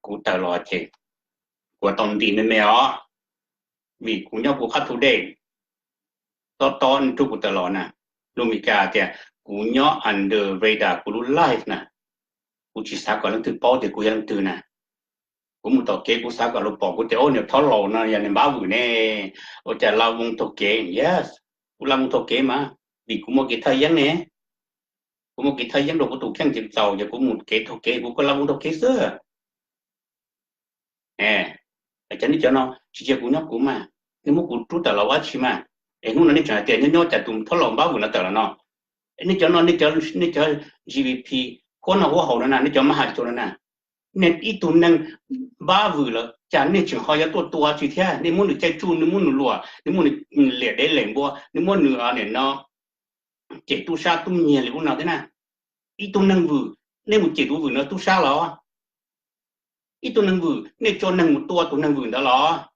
kuv tawm los ces kuv tau nti me me os, vim kuv nyob kuv qab thu dej, tob tob rub kuv tawm los na. Lus Mes Kas tias kuv nyob under radar kuv lub life na, kuv tsis xav kom leej twg paub tias kuv yog leej twg na. Kuv mus tom kev kuv xav kom luag pom kuv tias, o, niag thab laus no yog niag npab vwm ne, ua cas laj voos taug kev, yes. Kuv laj voos taug kev mas vim kuv muaj kev thaj yeeb ne, kuv muaj kev thaj yeeb rau kuv tus kheej ces txaus ces kuv mus kev taug kev kuv kuj laj voos taug kev xwb. Cov nej cov no tsis cia kuv nyob kuv mas, nej muab kuv rub tawm los ua dab tsi mas? Es hnub no nej tseem hais tias nyob nyob cas tus thab laus npab vwm no tawm los no. Nej cov no, nej cov G V P, huab noj huab haus no na, nej cov mab has caus no na, nej ib tug neeg npab vwm lawm cas nej tseem ho yuav tuaj tua tsi thiab? Nej muab nws caij tsuj, nej muab nws luam, nej muab nws liam dev lem npua, nej muab nws nim no cem tub sab tub nyiag li ub no thiab na. Ib tug neeg vwm, nej mus cem tus vwm no tub sab los? Ib tug neeg vwm, nej tso neeg mus tua tus neeg vwm ntawd los?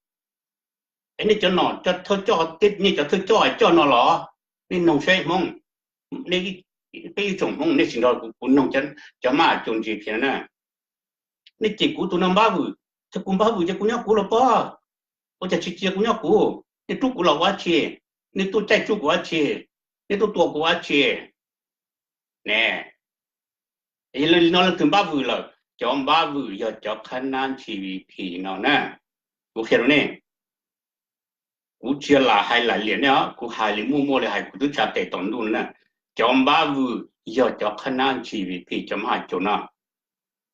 Es nej cov nom cov thawj coj, nej cov thawj coj coj no los? Nej noog saib Hmoob, peb ib tsoom Hmoob, nej tsis nrog kuv noog cov mab has caus G P na. Nej cem kuv tus no npab vwm, ces kuv npab vwm ces kuv nyob kuv los pob. Ua cas tsis cia kuv nyob kuv? Nej rub kuv los ua dab tsi? Nej tuaj caij tsuj kuv ua dab tsi? Nej tuaj tua kuv ua dab tsi ne? Yog li no leej twg npab vwm lawm? Cov npab vwm yog cov qhab nab G V P no na. Kuv qhia rau nej, kuv tsis yog lam hais lam liam nej os, kuv hais li muaj muaj li hais, kuv twb tsa tes tom ntuj no na. Cov npab vwm yog cov qhab nab G V P, cov mab has caus no.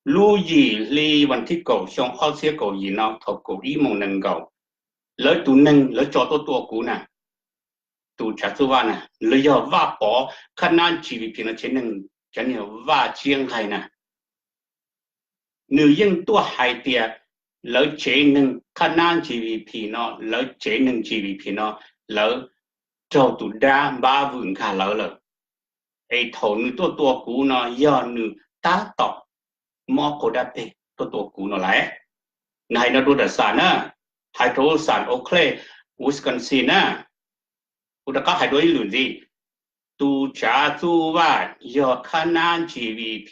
Lub yim hli vas thib kaum xyoo ob txhiab kaum yim no thaum kaum ib moos nees nkaum, lawv tus neeg lawv tso tuaj tua kuv na, tus tsav txuj vaj na, lawv yog Vaj Pov, qhab nab G V P no tsev neeg, cov niag vaj tsiab nqaij na. Nws yeej tuaj hais tias lawv tsev neeg qhab nab G V P no, lawv tsev neeg G V P no, lawv raug tus dab npab vwm nkag lawv lawm. es thaum nws tuaj tua kuv no yog nws tab tom mob qaug dab peg tuaj tua kuv no lawm. Nws hais no rau Sam na, hais rau Sam Oak Cliff, Wisconsin na. Kuv rov qab hais dua ib lwm ntxiv, tus tsav txuj vaj yog qhab nab G V P,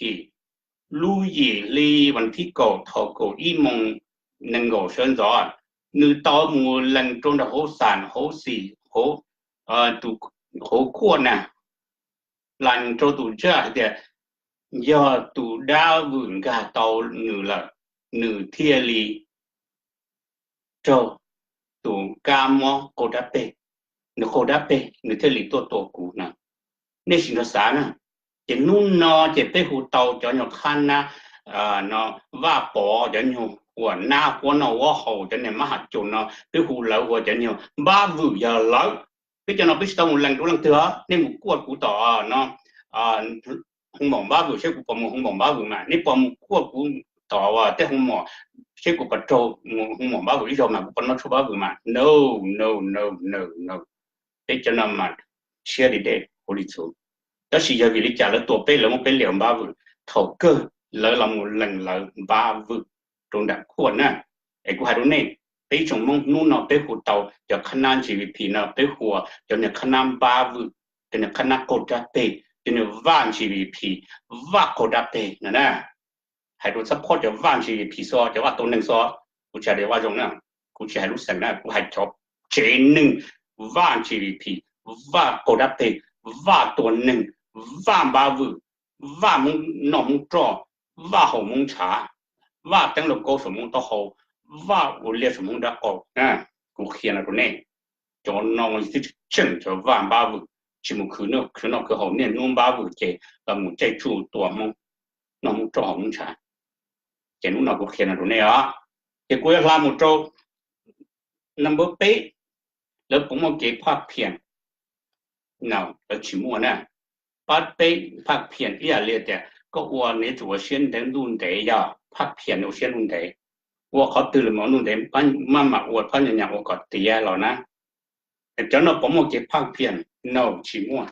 lub yim hli vas thib kaum thaum kaum ib moos nees nkaum sawv ntxov, nws tau mus lees rau nram hauv Sam hauv xis, hauv, hauv khuaj na, lees rau tus judge hais tias yog tus dab vwm nkag tau nws lawm, nws thiaj li raug tus kab mob qaug dab peg, nws qaug dab peg nws thiaj li tuaj tua kuv na. Nej sim nrog xav na. Ces hnub no ces peb hu tau cov nyuag qhab nab no, Vaj Pov, cov nyuag uas nab huab noj huab haus, cov niag mab ham caum no peb hu lawv ua cov nyuag npab vwm yog lawv. Peb cov no peb tsis tau mus lees rau leej twg os, nej mus kuaj kuv tom no, hoo maum npab vwm seb kuv puas mus hoo maum npab vwm mas, nej puas mus kuaj kuv tom uas tej hoo maum seb kuv puas raug mus hoo maum npab vwm ib zaug mas kuv puas noj tshuaj npab vwm mas. No, no, no, no, no. Peb cov no mas tshiab li dej hauv li txhuv. Tab sis yog vim li cas lawv tua peb, lawv muab peb liam npab vwm, thaum kawg lawv los mus lees lawv npab vwm rau nram khuaj na. Es kuv hais rau nej, peb ib tsoom Hmoob hnub no peb hu tau cov qhab nab G V P no peb hu ua cov niag qhab nab npab vwm, cov niag qhab nab qaug dab peg, cov niag vaj G V P, vaj qaug dab peg no na. Hais rau txhob phob cov vaj G V P xwb, cov vaj tua neeg xwb, kuv tsis hais cov vaj zoo na, kuv tsis hais lub xeem na, kuv hais cov tsev neeg, vaj G V P, vaj qaug dab peg, vaj tua neeg, vaj npab vwm, vaj Hmoob noj Hmoob roj, vaj haus Hmoob ntshav, vaj teeb lauj kaub saum Hmoob taub hau, vaj ua liaj saum Hmoob nraub qaum. Kuv qhia no rau nej, cov no yog twb tseem cov vaj npab vwm, tsis mus khwv noj khwv haus niaj hnub npab vwm ces los mus caij tsuj tua Hmoob, noj Hmoob roj haus Hmoob ntshav. Ces hnub no kuv qhia no rau nej os. Ces kuv yuav hla mus rau number peb, lawv puas muaj kev phaj phian? No, lawv tsis muaj na. Pab peb phaj phian ib yam li tias koj ua nws yuav tsum ua siab ntev ntuj ntev, yog phaj phian ua siab ntuj ntev. Ua qhov twg los mus ntuj ntev, maj mam ua phab nyas nyas ua kom tiav los na. Cov no puas muaj kev phaj phian? No, tsis muaj.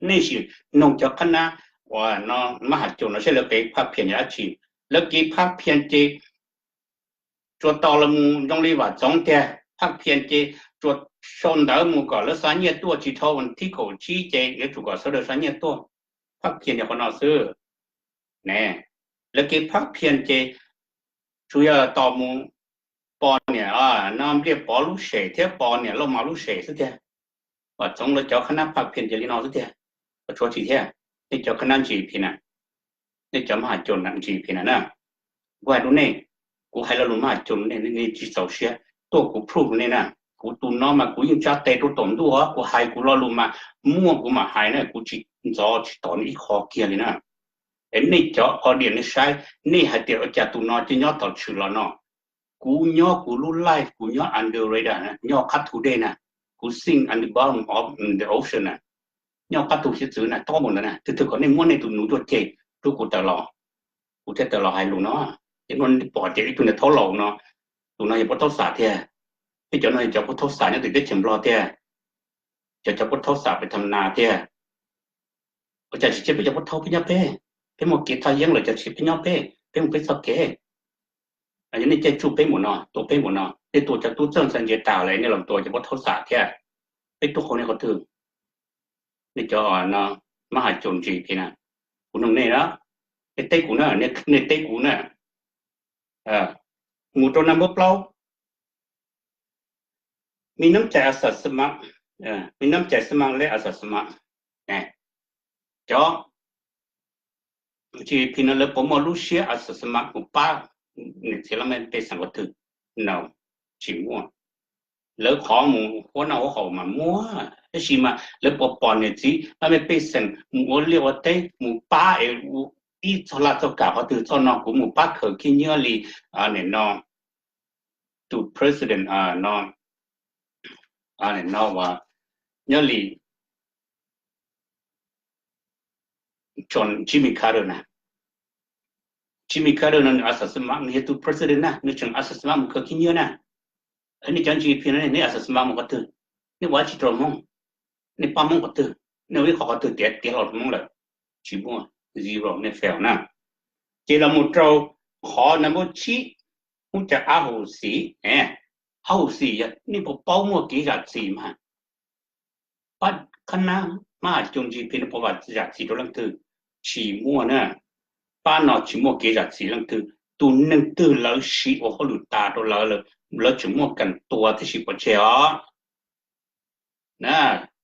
Nej sim noog cov qhab nab uas no, mab ham caum no seb lawv kev phaj phian yog dab tsi. Lawv kev phaj phian ces tsuas tos los mus zoo li Vam Txoov tiag, phaj phian ces tsuas sau ntawv mus kom lawv xa nyiaj tuaj, tsis dhau vas thib kaum tsib ces yuav tsum kom sawv daws xa nyiaj tuaj. Phaj phian yog qhov no xwb ne. Lawv kev phaj phian ces tsuas yog tos mus pos niam no Npliaj Pov lub sem thiab pos niam Lauj Mas lub sem xwb tiag. Vam Txoov lawv cov qhab nab phaj phian ces li no xwb tiag, tshuav tsis thiab. Nej cov qhab nab G P na, nej cov mab ham caum G P na na, kuv hais rau nej, kuv hais lo lus mab ham caum nej, nej tsis txaus siab, tuaj kuv proof rau nej na. Kuv tus no mas kuv yeej tsa tes rau tom ntuj, kuv hais kuv lo lus mas muaj kuv mam hais na, kuv tsis ntxov tsis tos nej ib qho kiag li na. Es nej cov audience nej saib, nej hais tias ua cas tus no cia nyob tom tshwm los no. Kuv nyob kuv lub life, kuv nyob under radar na, nyob qab thu dej na, kuv sink under bottom of the ocean na, nyob qab thu hiav txwv na, tob mus ntawd na, twg twg kom nej muab nej tus nus tuaj ceg rau kuv tawm los, kuv thiaj tawm los hais lus no. Ces no pom tias ib tug niag thaub laus no, tus no yog Pov Thaub Xam tiag. Peb cov no yog cov Pov Thaub Xam nyob tim teb chaws Nplog tiag, cov cov Pov Thaub Xam pem tham nas tiag. Ua cas tsis cia peb cov Pov Thaub peb nyob peb? Peb muaj kev thaj yeeb lawm, cas tsis peb nyob peb, peb mus peb txoj kev? Yog nej caij tsuj peb mus no, tua peb mus no, nej tua cov tub txawj ntxhais ntsia tas lawm, nej los tua cov Pov Thaub Xam thiab. Peb tuaj qhau nej qhov twg? Nej cov no mab ham caum G P na, kuv nug nej na, nej teb kuv na, nej teb kuv na. Mus rau number plaub, mi nab cai a xas xab mam, mi nab cai xab mam le a xas xab mam. Cov G P no lawv puas muaj lub siab a xas xab mam mus pab niam txiv laj mej pej xeem qhov twg? No, tsis muaj. Lawv qhov mus huab noj huab haus mas muaj, tab sis mas lawv puas pom niam txiv laj mej pej xeem mus ua liaj ua teb mus pab es ib txoj laj txoj kam qhov twg? Txoj no kuv mus pab khaws khib nyiab li, nim no tus president no, no uas nyob li Jimmy Carter na. Jimmy Carter no nws a xas xab mam, nws yog tus president na, nws tseem a xas xab mam mus khaws khib nyiab na. Nej cov G P no nej a xas xab mam mus qhov twg? Nej ua dab tsi rau Hmoob? Nej pab Hmoob qhov twg? Nej ua ib qhov qhov twg tiav tiav hlo rau Hmoob lawm, tsis muaj, zero, nej fail na. Ces los mus rau qhov number tsib, hub cas ab hus xis, ab hus xis yog nej puas paub muaj kev zam txim mas? Pab qhab nab mab has coos G P no puas vam zam txim rau leej twg? Tsis muaj na. Pab no tsis muaj kev zam txim leej twg, tus neeg twg lawv siv ua hauj lwm tas rau lawv, lawv tseem muaj kam tua tib si pov tseg os. Na,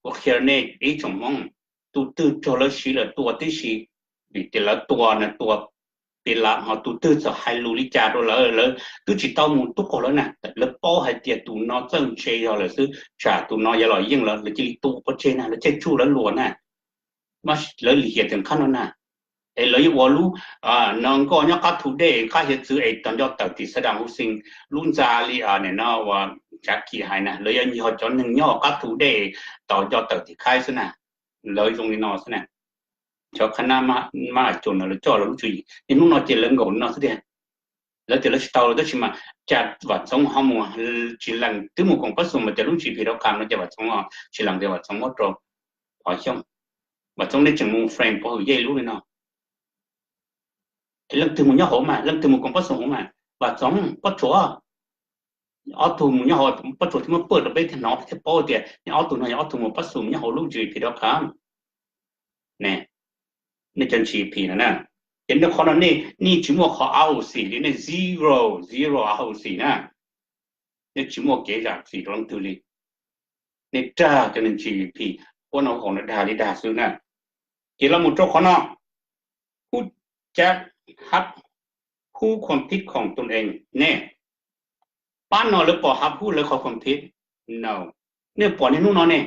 kuv qhia nej ib tsoom Hmoob, tus twg raug lawv siv lawm tua tib si, vim tias lawv tua na tua pem lam ho tus twg txawm hais lus li cas rau lawv, lawv twb tsis tau mus tub qaug lawv na, lawv paub hais tias tus no txawj ntse yog lawm xwb, tsam tus no yuav los yeej lawv, lawv cia li tua pov tseg na, lawv caij tsuj lawv luag na. Lawv lim hiam tias qhab no na, es lawv yuav ua lub no nkoj nyob qab thu dej qab hiav txwv es tos nco tawm tim Saddam Hussein lub ntxa li no uas Tsav Kis hais na, lawv yuav yog cov neeg nyob qab thu dej tos nco tawm tim khaib xwb na. Lawv zoo li no xwb na. Cov qhab nab mab has coos no lawv coj lawv lub tswv yim niaj hnub no ces lawv nkaum li no xwb tiag. Lawv tias lawv tsis tau lawm tab sis mas cas Vam Txoov ho mus tsis lees twb mus koom pab xum mas tias lub G P rau qham no ces Vam Txoov tsis lees tias Vam Txoov muab rau Pov Xyooj. Vam Txoov nej tseem mus frame Pov Hwm Yej lub li no. Leej twg mus nyob hauv mas, leej twg mus koom pab xum hauv mas? Vam Txoov, Pob Tsuas. Ob tug mus nyob hauv, Pob Tsuas thiaj muab paj rau peb thiaj hnov peb thiaj paub tias ob tug no yog ob tug mus pab xum nyob hauv lub G P rau qham. Ne, nej cov G P no na, ces nej qhov no nej, nej tsis muaj qhov ab hus xis li, nej zero, zero ab hus xis na. Nej tsis muaj kev zam txim rau leej twg li. Nej dag cov neeg G P, huab no haum no dag li dag xwb na. Ces los mus rau qhov no, hub cas hab hub khoom pib khoom tus ees ne. Pab no lawv pom hab hub lawv qhov khoom pib no. Nej pom niaj hnub no ne,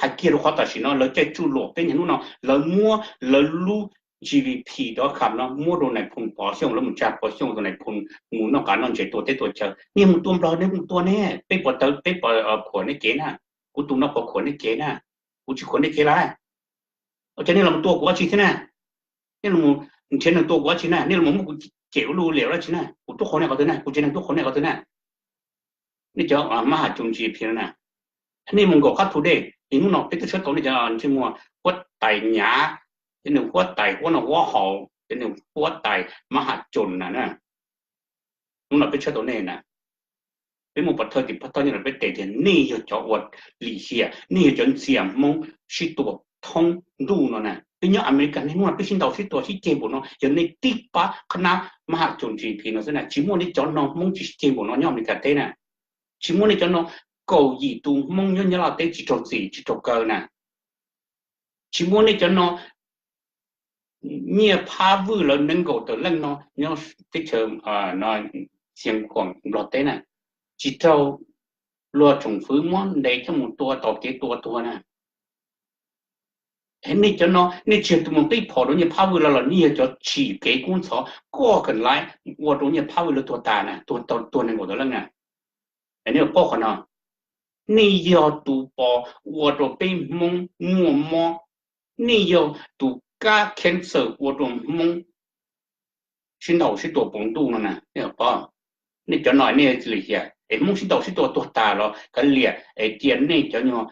hais kiag rau qhov tam sim no lawv caij tsuj luag peb niaj hnub no, lawv muab lawv lub G V P dov kham no muab rau nais phoo Pov Xyooj, lawv mus tsa Pov Xyooj rau nais phoo mus noj qab noj ntses tua teb tua chaw. Nej mus tua Nplog, nej mus tua ne, peb pov tawv, peb pov khuam nej kev na. Kuv tus no pov khuam nej kev na, kuv tsis khuam nej kev lawm. Ua cas nej los tua kuv dab tsi thiab na? Nej los nrhiav neeg tua kuv dab tsi na? Nej los muab kuv cem ua luj liam dab tsi na? Kuv tub qhau nej qhov twg na? Kuv tsev neeg tub qhau nej qhov twg na? Nej cov mab ham coos G P no na, nej mus nkaum qab thu dej, es hnub no peb twb tshawb tau nej cov ntsej muag huab tais nyav, cov neeg huab tais huab noj huab haus, cov neeg huab tais mab ham coos na. Hnub no peb tshawb tau nej na, peb muaj pov thawj tim pov thawj nyob ntawm peb tes tias nej yog cov ua lim hiam, nej yog cov ntxias Hmoob sib tua thoob ntuj no na. Peb nyob America niaj hnub no peb sib ntaus sib tua sib ceg npaum no, yog nej tib pab qhab nab mab ham coos G P no xwb na, tsis muaj nej cov no Hmoob tsis sib ceg npaum no nyob America teb na. Tsis muaj nej cov no kaum yim tus Hmoob nyob Nyab Laj teb tsis raug txim tsis raug kaw na. Tsis muaj nej cov no nyiaj phab vwj lawv nees nkaum tawm leej no nyob teb chaws Xeev Khuam Nplog teb na, tsis raug luag tsoom fwv muab ntes coj mus tua, tos kev tua tuag na. Nej cov no nej tsis yog tus mus qib phom rau nyiaj phab vwj los, los nej yog cov tsim kev kub ntxhov koj kawm laiv ua rau nyiaj phab vwj lawv tuag tas na, tuag tau tuag nees nkaum tawm leej na. Nej paub qhov no, nej yog tus pos ua rau peb Hmoob muaj mob, nej yog tus kab cancer ua rau Hmoob sib ntaus sib tua puv ntuj no na. Nej cov no nej lim hiam es Hmoob sib ntaus sib tua tuag tas los kav liam es cia nej cov nyuag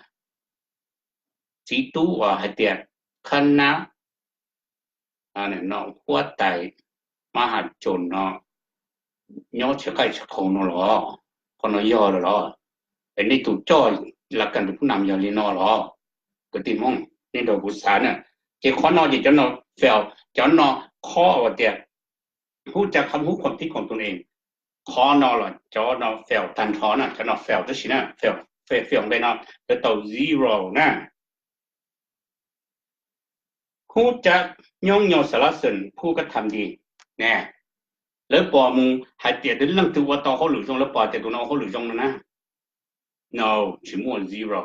txiv tub uas hais tias qhab nab no huab tais mab ham coos no nyob tsis qaij tsis qaug no los? Qhov no yog lawm los? Es nej tus coj la kas tus phub nam yog li no los? Kwv tij Hmoob, nej nrog kuv xav na. Ces qhov no ces cov no fail, cov no qhov uas tias hub cas kham hub khoom pib khoom tus ne, qhov no los cov no fail tag nrho na, cov no fail tab sis na, fail, fail npe no lawv tau zero na. Hub cas nyob nyo xav lab xeem phub kab tham nti ne, lawv pom mus hais tias twb leej twg ua tau hauj lwm zoo, lawv pom tias tus no ua hauj lwm zoo no na. No, tsis muaj zero.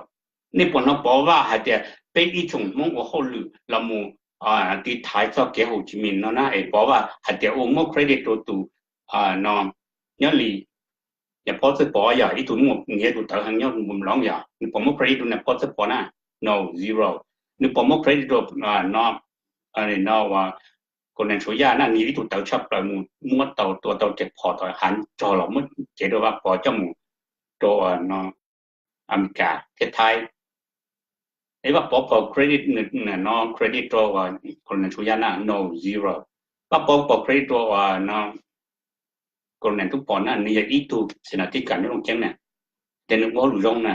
Nej puas hnov Pov Vaj hais tias peb ib tsoom Hmoob ua hauj lwm los mus tiv thaiv txog kev Hồ Chí Minh no na, es Pov Vaj hais tias ua muab credit rau tus no, nyob li Niam Pov Txawj Pov yog ib tug muaj nyiaj tus tawv heev nyob Npum Loov, yog nws puas muab credit rau Niam Pov Txawj Pov na? No, zero. Nws puas muab credit rau no, no, Kau Neeg Suav Yaj na, nws yog ib tug tawv tshaj plaws mus muab tau tua tau ceg phom tau hav rog los muab cev rau Vaj Pov coj mus rau Amelikas thiab Thaib. Es Vaj Pov pom credit, no credit rau Colonel Suv Yaj na? No, zero. Vaj Pov pom credit rau no Colonel Tub Pov na? Nws yog ib tug xis nas tij kam nyob Looj Ceeb na, ces nws ua lus zoo na.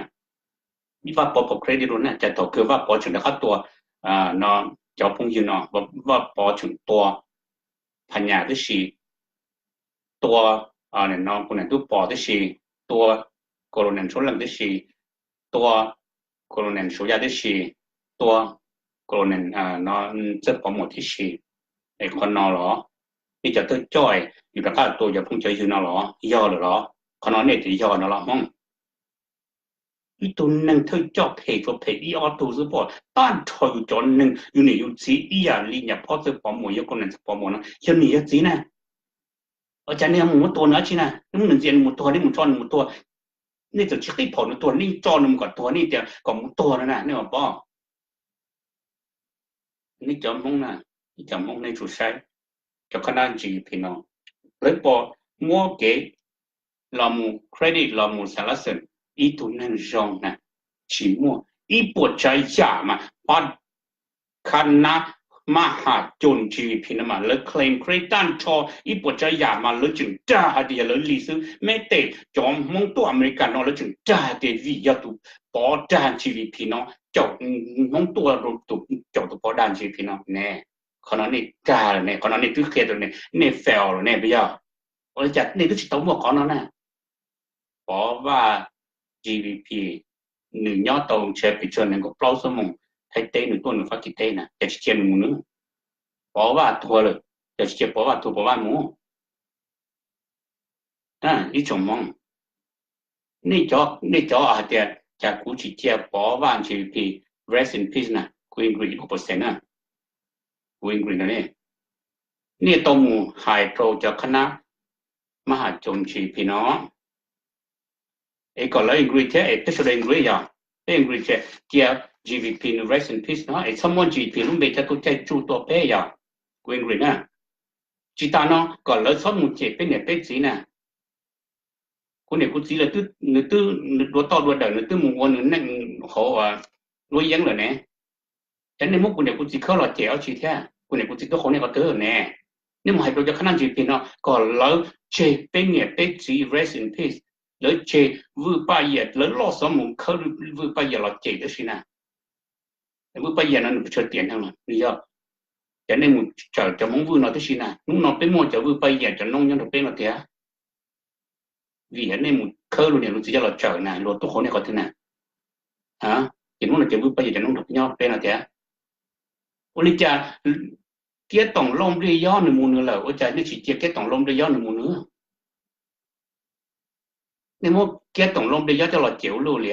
Vaj Pov pom credit rau na, cas thaum kawg Vaj Pov tseem rov qab tua no cov phooj ywg no, Vaj Pov tseem tua Phas Nyas tib si, tua no Colonel Tub Pov tib si, tua Colonel Suav Leej tib si, tua Colonel Suv Yaj tib si, tua Colonel no Txawj Pov Muas tib si. Es qhov no los nej cov thawj coj yus rov qab tua cov phooj cov ywg no los yog lawm los? Qhov no nej tias yog no los Hmoob? Ib tug neeg thawj coj phem tsuas phem ib ob tug xwb, pom tag nrho yus cov neeg, yus niam yus txiv ib yam li Nyab Phob Txawj Pov Muas, yog Colonel Txawj Pov Muas no yog niam yog txiv na. Ua cas nej mus muab tua nws dab tsi na? Nej muab nws ntxias nws mus tuag, nej mus tso nws mus tuag, nej txawm tsis qib phom nws tuag, nej tso nws mus kom tuag, nej tias kom mus tuag no na, nej mam pom. Nej cov Hmoob na, nej cov Hmoob nej tsum saib cov qhab nab G V P no, lawv puas muab kev los mus credit los mus xa lab xeem ib tug neeg zoo na? Tsis muaj. Ib puas tsav yam mas pab qhab nab mab has coos G V P no mas lawv claim credit tag nrho. Ib puas tsav yam mas lawv tseem dag hais tias yog lawv li xwb. Meb tes cov Hmoob tuaj America no lawv tseem dag hais tias vim yog tus Pov dag G V P no caum Hmoob tuaj, tus caum tus Pov dag G V P no ne. Qhov no nej dag lawm ne, qhov no nej twb qhia tau ne, nej fail lawm ne, puas yog? Ua li cas nej twb tsis tau muaj qhov no na? Pov Vaj G V P, nws nyob tau ntshe pes tsawg nees nkaum plaub xuab moos Thaib teb, nws tuaj nws Fab Kis teb na, cas tsis cia nws mus nws? Pov Vaj tuag lawm, cas tsis cia Pov Vaj tuag Pov Vaj mus? Ib tsoom Hmoob, nej cov hais tias cas kuv tsis cia Pov Vaj G V P rest in peace na, kuv agree ib puas percent na, kuv agree no ne. Nej tau mus hais rau cov qhab nab mab has coos G V P no, es kom lawv agree thiab, es peb sawv daws agree yog, peb agree tias cia G V P nws rest in peace no, es txhob muab G V P lub npe coj tuaj caij tsuj tua peb yog, kuv agree na. Tsis tas no kom lawv txhob mus cem peb niam peb txiv na. Kuv niam kuv txiv lawv twb, nws twb, nws dua toj dua dawm, nws twb mus ua nws neej hauv luab yeeb lawm ne. Ces nej muab kuv niam kuv txiv khawb los cem dab tsi thiab? Kuv niam kuv txiv twb qhau nej qhov twg ne? Nej mus hais rau cov qhab nab G V P no kom lawv tseg peb niam peb txiv rest in peace, lawv tseg Vwj Paj Yias, lawv loj xov mus khawb Vwj Paj Yias los cem tib si na. Vwj Paj Yias no nws pes tsawg tiam neeg los nws yog, ces nej mus tsawm cov Hmoob Vwj no tib si na. Hnub no peb muaj cov Vwj Paj Yias cov noob nyob rau peb no tiag, vim nej mus khawb luag niam luag txiv coj los tsawm na, luag tub qhau nej qhov twg na? Ces hnub no cov Vwj Paj Yias cov noob nyob peb no tiag. Ua li cas Kiab Toom Lauj Npliaj Yob nws mus nws lawm, ua cas nej tsis cia Kiab Toom Lauj Npliaj Yob nws mus nws? Nej muab Kiab Toom Lauj Npliaj Yob coj los cem ua luaj li.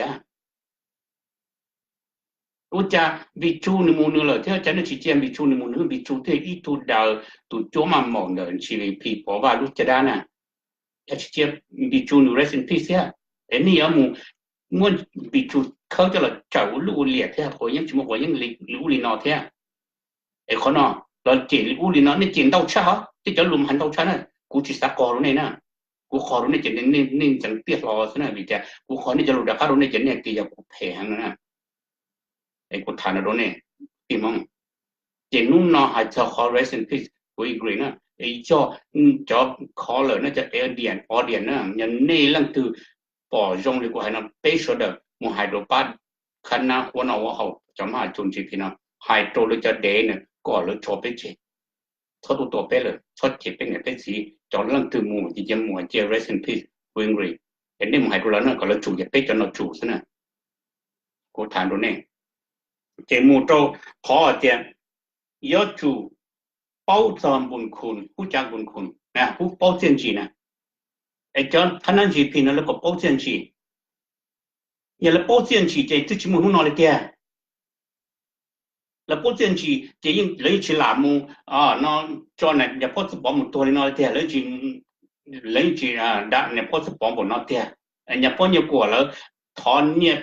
Ua cas Npis Tsu nws mus nws lawm thiab cas nej tsis cia Npis Tsu nws mus nws? Npis Tsu thiaj ib tug daws tus cuab maj maum ntawm G V P Pov Vaj lub caj dab na, cas tsis cia Npis Tsu nws rest in peace thiab? Es nej yuav mus muab Npis Tsu khawb coj los tsawm ua luj ua liam thiab, quav yeeb tsis muaj quav yeeb li ub li no thiab. Es qhov no los cem li ub li no, nej cem ntau tshaj hos, tej cov lus mas hais ntau tshaj na. Kuv tsis xav qog rau nej na, kuv qog rau nej ces nej ntxeev tiaj hlo xwb na, vim tias kuv qog nej cov lus rov qab rau nej ces nej tias yog kuv phem heev no na. Es kuv tham no rau nej, tij Hmoob, ces hnub no hais txog qhov rest in peace kuv agree na. Es yog cov caller na, cov audience, audience na, yog nej leej twg pom zoo li kuv hais no, peb sawv daws mus hais rau pab qhab nab huab no huab haus cov maj has coos G V P no, hais rau lawv cov dev na kom lawv tso peb tseg, txhob tuaj tua peb lawm, txhob cem peb niam peb txiv. Cov leej twg mus ces cia mus, cia rest in peace, kuv agree. Es nej mus hais rau lawv no kom lawv tsum, ces peb cov no tsum xwb na. Kuv tham rau nej, ces mus rau qhov tias yuav tsum paub txog Npus Khun, hub cav Npus Khun, hub paub txiaj ntsig na. Es cov qhab nab G V P no lawv kom paub txiaj ntsig. Yog lawv paub txiaj ntsig ces twb tsis muaj hnub no li tiag. Lawv paub txiaj ntsig ces lawv yeej tsis lam mus no tso niam Phob Txwj Pov mus tuag li no li tiag, lawv yeej tsis da niam Phob Txwj Pov npaum no tiag. Niam Phob Nyuj Kuam lawv thov nyiaj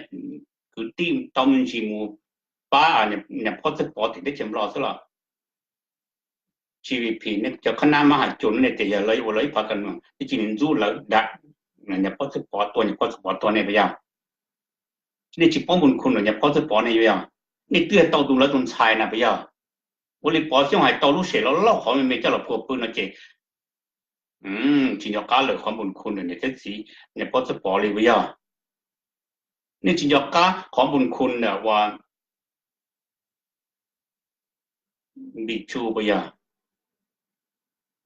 kwv tij tau me ntsis mus pab niam Phob Txwj Pov tim teb chaws Nplog xwb los G V P nej cov qhab nab mab has coos nej tias yog lawv ua lawv ib phav kas nus, nej cia li ntxub lawv da niam Phob Txwj Pov tuag, niam Phob Txwj Pov tuag nej puas yog? Nej tsis paub Npus Khun los niam Phob Txwj Pov nej yuav yog? Nej twb tau tus lawv tus ntxhais na puas yog? Ua li Pov Xyooj hais tau lub sem loj loj qhov me me coj los phua pw no ces tsis nco qab lawm qhov npun khu ntawm niam thiab txiv, niam paub txawj pov li puas yog? Nej tsis nco qab qhov npun khu ntawm ua Npis Tsu puas yog?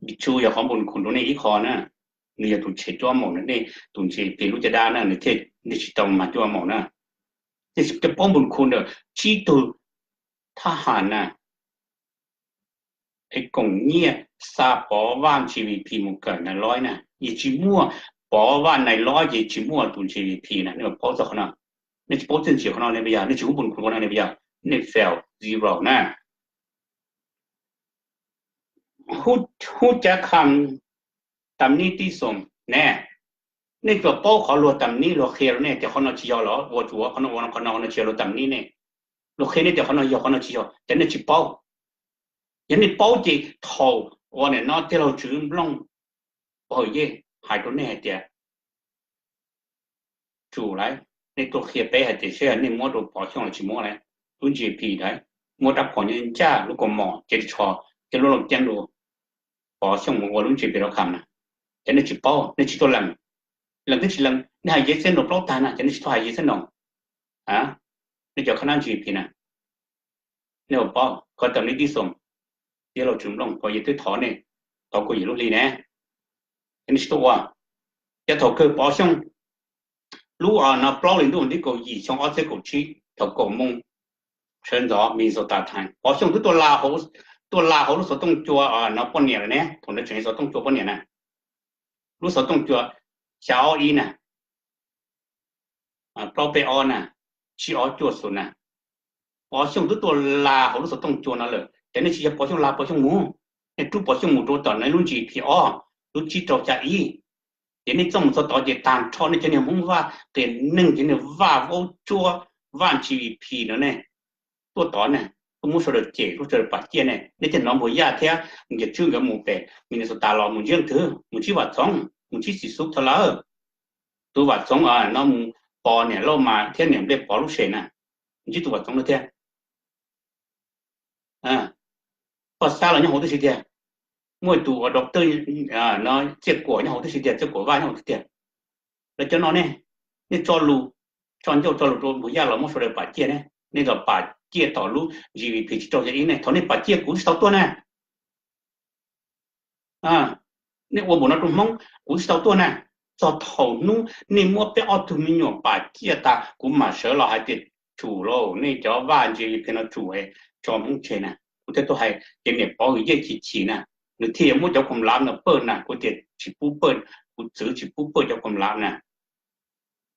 Npis Tsu yog qhov npun khu rau nej ib qho na. Nws yog tus tshem cuab maum na, nej tus ntsis plig lub caj dab na, nws thiaj nej tsis tau mag cuab maum na. Nej tsis paub npun khu ntawm tsib tug thab ham na, es koom nyiaj xa Pov Vaj G V P mus kawm Nais Loj na, yeej tsis muaj Pov Vaj Nais Loj ces tsis muaj tus G V P na, nej paub txog qhov no. Nej tsis paub txiaj ntsim qhov no ne puas yog? Nej tsis hu npun khu qhov no ne puas yog? Nej fail zero na. Hub Cav Kham tam nib tib xoom ne, nej tsuas paub qhov luag tam nib luag qhia rau nej tias qhov no tsis yog los ua tsuav qhov no ua qhov no, qhov no tsis yog luag tam nib ne. Luag qhia nej tias qhov no yog qhov no tsis yog ces nej tsis paub. Yog nej paub ces thaum ua nim no tij laug Tswv Nplooj Pov Hwm Yej hais rau nej hais tias tsum lawm, nej tuaj qhia peb hais tias saib yog nej muab rau Pov Xyooj los tsis muab lawm, lub G P lawm, muab rab phom nyob ncaj lub kaus mom cev tsho thiab lub looj ceeb rau Pov Xyooj mus ua lub G P rau kham na. Ces nej tsis paub, nej tsis tuaj lees, lees twb tsis lees, nej hais Yej Xab Noos plaub tag na ces nej tsis tuaj hais Yej Xab Noos. Nej cov khab nab G P na, nej ua paub koj tam nib tib xoom, tij laug Tswv Nplooj Pov Hwm Yej twb thov nej tau kaum yim lub hli ne, nej tsis tuaj ua. Ces thaum kawg Pov Xyooj lub no plaub hli ntuj ntiv kaum yim xyoo ob txhiab kaum tsib thaum kaum moos sawv ntxov Minnesota Time, Pov Xyooj twb tuaj la hauv lub xov tooj cua no poj niam lawm ne, thaum ntawd tseem xov tooj cua poj niam na, lub xov tooj cua xya ob ib na, plaub peb ob na, tsib ob cuaj xus na. Pov Xyooj twb tuaj la hauv lub xov tooj cua no lawm ces nej tsis yog Pov Xyooj la Pov Xyooj mus, nej rub Pov Xyooj mus rau tom nej lub G P ob, lub tsib rau xya ib. Ces nej txoj mus txog tod ces tag nrho nej cov niag Hmoob Vaj qias neeg cov niag Vaj vaub tsuab Vaj G V P no ne, tuaj tod ne, tuaj muab sawv daws cem, tuaj sawv daws pam ciaj ne, nej coj hnov Npuag Yaj thiab Nkias Tswb nkawd mus pem Minnesota los mus ntsib leej twg? Mus ntsib Vam Txoov, mus ntsib Xim Xub Thawj Lawm. Tus Vam Txoov no mus pom niam Lauj Mas thiab niam Nplej Pov lub sem na, ntsib tus Vam Txoov no thiab. Poj Xab los nyob hauv tib si tiag, muaj tus ua doctor no, Txiaj Kuam nyob hauv tib si tiag, Txiaj Kuam Vaj nyob hauv tib tiag. Lawv cov no ne, nej tso lus, tso ncauj tso lus rau Npuag Yaj los muab sawv daws pam ciaj ne, nej los pam ciaj tom lub G V P tsib rau xya ib ne, thaum nej pam ciaj kuv tsis tau tuaj na. Nej ua npaum no rau Hmoob kuv tsis tau tuaj na. Txog thaum hnub nej muab peb ob tug me nyuam pam ciaj tas kuv mam sawv los hais tias tsum lauj, nej cov Vaj G V P no tsum, tso Hmoob tseg na. Kuv thiaj tuaj hais ces niam Pov Hwm Yej chim chim na, nws thiaj yuav muab cov khoom lav no pawj na, kuv tias tsis pub pawj, kuv txwv tsis pub pawj cov khoom lav na.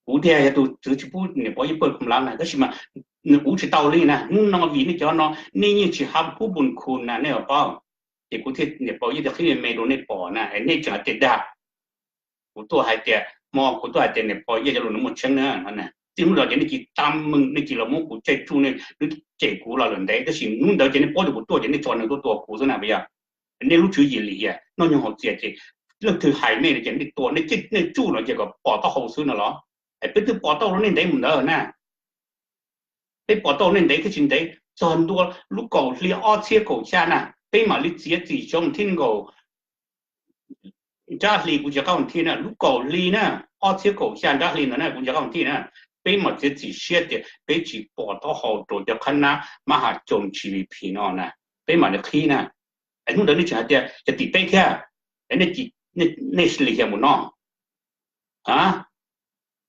Kuv thiaj yog tus txwv tsis pub niam Pov Yej pawj khoom lav na, tab sis mas nws kuv tsis tau li na. Hnub no vim nej cov no nej yeej tsis hab pub npun khu na, nej paub. Ces kuv thiaj niam Pov Yej thiaj qhib me me rau nej pom na, es nej tseem hais tias dag. Kuv tuaj hais tias hmo, kuv tuaj hais tias niam Pov Yej cov lus nws muaj tseeb na. Txij hnub no ces nej cia li tag meej, nej cia li los muab kuv caij tsuj, nej twb cem kuv los lawm ntev, tab sis hnub ntawd ces nej paub tias kuv tuaj ces nej tso neeg tuaj tua kuv xwb na puas yog? Nej lub tswv yim lim hiam noj nyoog haus txias ces leej twg hais nej ces nej tua, nej tsuj no ces kom pom taub hau xwb no los? Es peb twb pom tau rau nej ntev mus ntawd na. Peb pom tau nej ntev thiab tsis ntev, txog ntua lub kaum hli ob txhiab kaum xya na, peb mam li txiav txim xyoo thib nkaus nrab hli kuv tsis qab hau thij na, lub kaum hli na, ob txhiab kaum xya nrab hli ntawd na kuv tsis qab hau thij na, peb mam txiav txim siab tias peb tsis pom taub hau rau cov qhab nab mab ham coo G V P no na, peb mam li qhib na. Es hnub ntawd nej tseem hais tias yog tim peb thiab, es nej lim hiam mus no.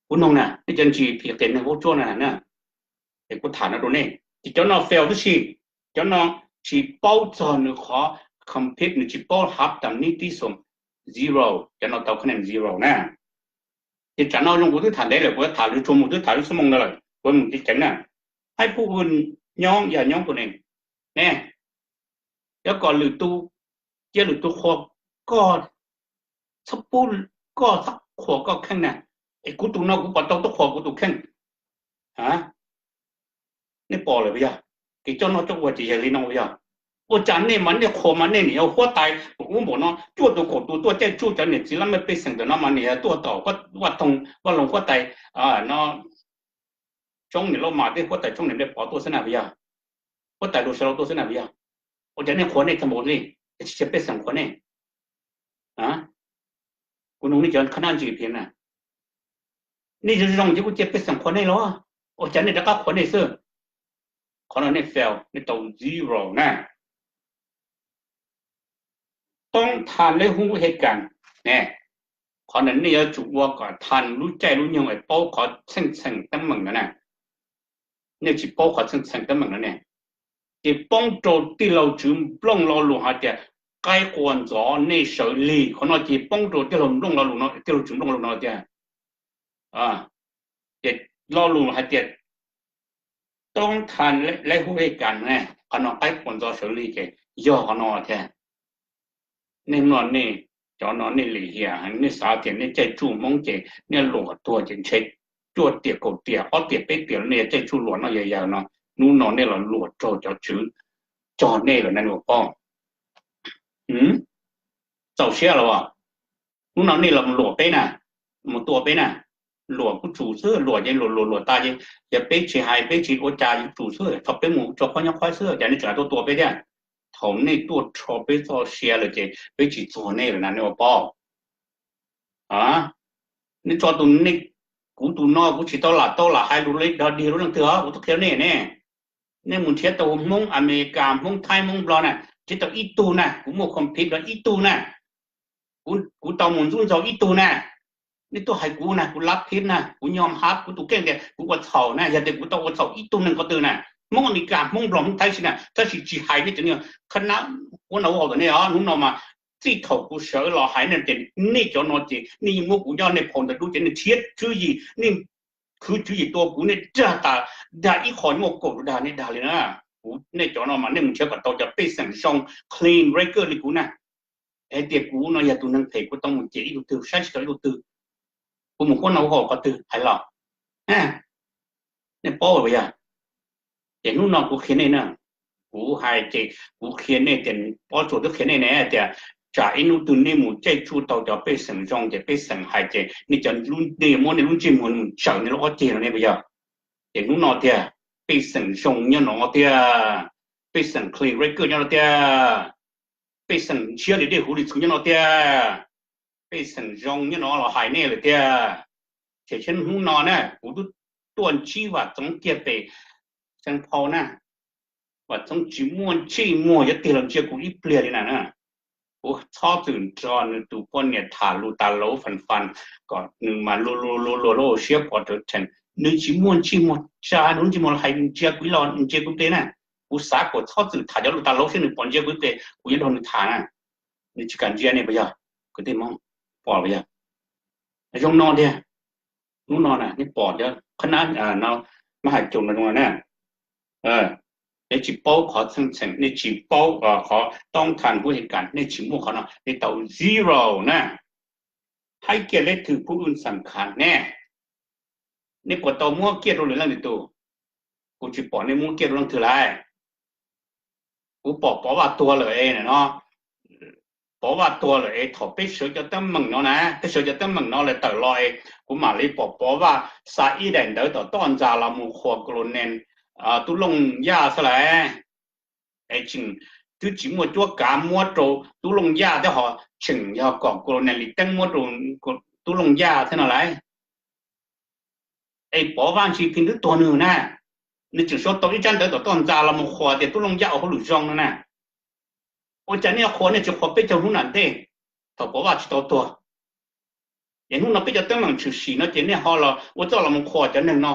Kuv noog na, nej cov G V P qias neeg vaub tsuab no na, es kuv tham no rau nej ces cov no fail tib si, cov no tsis paub txog nws qhov complete, nws tsis paub hab tam nib tib xoom zero, cov no tau khab nees zero na. Ces tsam no zoo kuv twb tham ntev lawm, kuv tham lwm tshuaj mus twb tham lub xuab moos ntawd lawm, kuv mus ceev ceev na. Haib pub nyob yog nyob kuv ne, ne, cov kom lwm tus, cia lwm tus qhuas koj, txhob pub koj txhob qhuas koj kheej na. Es kuv tus no kuv pom tau tuaj qhuas kuv tus kheej. Nej pom lawm puas yog? Kev coj noj coj ua ces yog li no puas yog? Ua cas nej mas nej qhuas mas nej nim yog huab tais mus ub npaum no, cuaj tus kaum tus tuaj caij tsuj cov niam txiv laj mej pej xeem ntawm no mas nim yog tuaj tom Vaj Toog, Vaj Loog huab tais no, Tsoob niam Lauj Mas thiab huab tais Tsoob niam Nplej Pov tuaj xwb na puas yog? huab tais hluas sawv laus tuaj xwb na puas yog? Ua cas nej qhuas nej tag npaum li, tsis cia pej xeem qhuas nej? Kuv nug nej cov khab nab ntsis phiv na, nej zoo zoo ces kuj cia pej xeem qhuas nej los, ua cas nej rov qab qhuas nej xwb? Qhov no nej fail, nej tau zero na. Toob thas leb hub he kas ne, qhov no nej yuav tsum ua kom thas lub caij lub nyoog es paub qhov txheej txheem teeb meem no na. Nej tsis paub qhov txheej txheem teeb meem no ne, ces poob rau tij laug Tswv Nplooj lo lus hais tias qaib quas ntxov nej sawv lig. Qhov no ces poob rau tij laug Nplooj lo lus no, tij laug Tswv Nplooj lo lus no tias, ces lo lus hais tias toob thas leb hub he kas ne, qhov no qaib quas ntxov sawv lig ces yog qhov no thiab. Nej no nej, cov no nej lim hiam, nej xav tias nej caij tsuj Hmoob ces nej luam tuag ces ntshe cuaj tiam kaum tiam ob tiam peb tiam nej yuav caij tsuj luam noj yawg yawg no. Hnub no nej los luam raug cov tswv cog nej lawm na, nej puas paub? Txaus siab los as. Hnub no nej los luam peb na, mus tua peb na. Luam kuj tsum xwb, luam ces luam luam luam tas ces yog peb tsis hais peb tsis ua cas kuj tsum xwb, thaum peb mus tso qhuab nyob qhuab xwb ces nej tseem tuaj tua peb thiab. Thaum nej tuaj rho peb txoj sia lawm ces peb tsis txuag nej lawm na, nej puas paub? Nej tso tus nej, kuv tus no kuv tsis tau lam tau lam hais lus li dog dig rau leej twg os, kuv twb qhia nej ne. Nej mus nrhiav tau Hmoob Amelikas, Hmoob Thaib, Hmoob Nplog na, nrhiav tau ib tug na, kuv muaj compete rau ib tug na. Kuv tau mus ntxub ntxaug ib tug na. Nej tuaj hais kuv na, kuv lab phib na, kuv nyo hab kuv tus kheej tias kuv ua txhaum na, yog tias kuv tau ua txhaum ib tug neeg ko tw na, Hmoob Amelikas, Hmoob Nplog, Hmoob Thaib si na, tab sis tsis hais nej cov niag khab nab quab nau ua tom nej os. Hnub no mas txij thaum kuv sawv los hais nej tias nej cov no ces nej yeej muab kuv nyob nej phau ntawv dub ces nej thiab tswv yim, nej khwv tswv yim tua kuv, nej dag tas dag ib qho nyuaj kaum dag nej dag li na. Kuv, nej cov no mas nej mus nrhiav kom tau cov pej xeem zoo clean record li kuv na. Hais tias kuv no yog tus neeg phem, kuv tau mus cem ib tug twg, saib tsis taus ib tug twg, kuv mus quab nau ua qhov twg hais los? Nej paub puas yog? Ces hnub no kuv qhia nej na, kuv hais ces kuv qhia nej tias, Pob Tsuas twb qhia nej ne tias tsam ib hnub twg nej mus caij tsuj tau cov pej xeem zoo ces pej xeem hais ces nej cov, nej muab nej lub ntsej muag mus tsawm nej lub ob ceg no ne puas yog? Ces hnub no tiag, pej xeem zoo nyob no tiag, pej xeem clean record nyob no tiag, pej xeem ntshiab li dej huv li txhuv nyob no tiag, pej xeem zoo nyob no los hais nej lawm tiag. Ces hnub no na kuv twb tuaj ntsib Vam Txoov kiag pem Xeev Phau na, Vam Txoov tsis muaj ntsej muag yuav tig los ntsia kuv ib pliag li na na. Kuv txhob txwm nrog nws tus poj niam tham lus tas lauv fas fas kom nws mas luag luag luag luag siab pov rawv theem. Nws tsis muaj ntsej muag tsa, nws ntsej muag hais ntsia kuv ib los ntsia kuv ib pliag na. Kuv xav kom txhob txwm tham cov lus tas lauv seb nws pom ntsia kuv ib pliag kuv yuav nrog nws tham na. Nws tsis kam ntsia ne puas yog? Kwv tij Hmoob, pom puas yog? Zoo no tiag. Hnub no na nej pom cov qhab nab, mab hais caum no zoo no na. Nej tsis paub qhov txheej txheem, nej tsis paub qhov toob thas hub he kas, nej tsis muaj qhov no, nej tau zero na. Haib kiag leb thwm phub wj xam khav ne. Nej puas tau muab kiag rau lwm leej lwm tus? Kuv tsis pom nej muab kiag rau leej twg lauj. Kuv pom Pov Vaj tuag lawm es no, Pov Vaj tuag lawm es thaum peb sawv cov teeb meem no na, peb sawv cov teeb meem no lawm tawm los es kuv mam li pom Pov Vaj xa ib daim ntawv tom toj ntxas los mus qhuas Colonel Tub Looj Yaj xwb lauj. Es tseem twb tsis muaj cuab kav muab rau Tub Looj Yaj thiab ho tseem yog kom Colonel Lis Teeb muab rau Tub Looj Yaj thiab no lauj. Es Pov Vaj Ntsis Phis twb tuag nws na, nws tseem sau tau ib tsab ntawv tom toj ntxas los mus qhuas tias Tub Looj Yaj ua hauj lwm zoo no na. Ua cas nej qhuas nej tsis qhuas peb caug hnub nram ntej thaum Pov Vaj tsis tau tuag? Es hnub no peb cov teeb meem tshwm sim no ces nej ho los ua txoj los mus qhuas cov neeg no.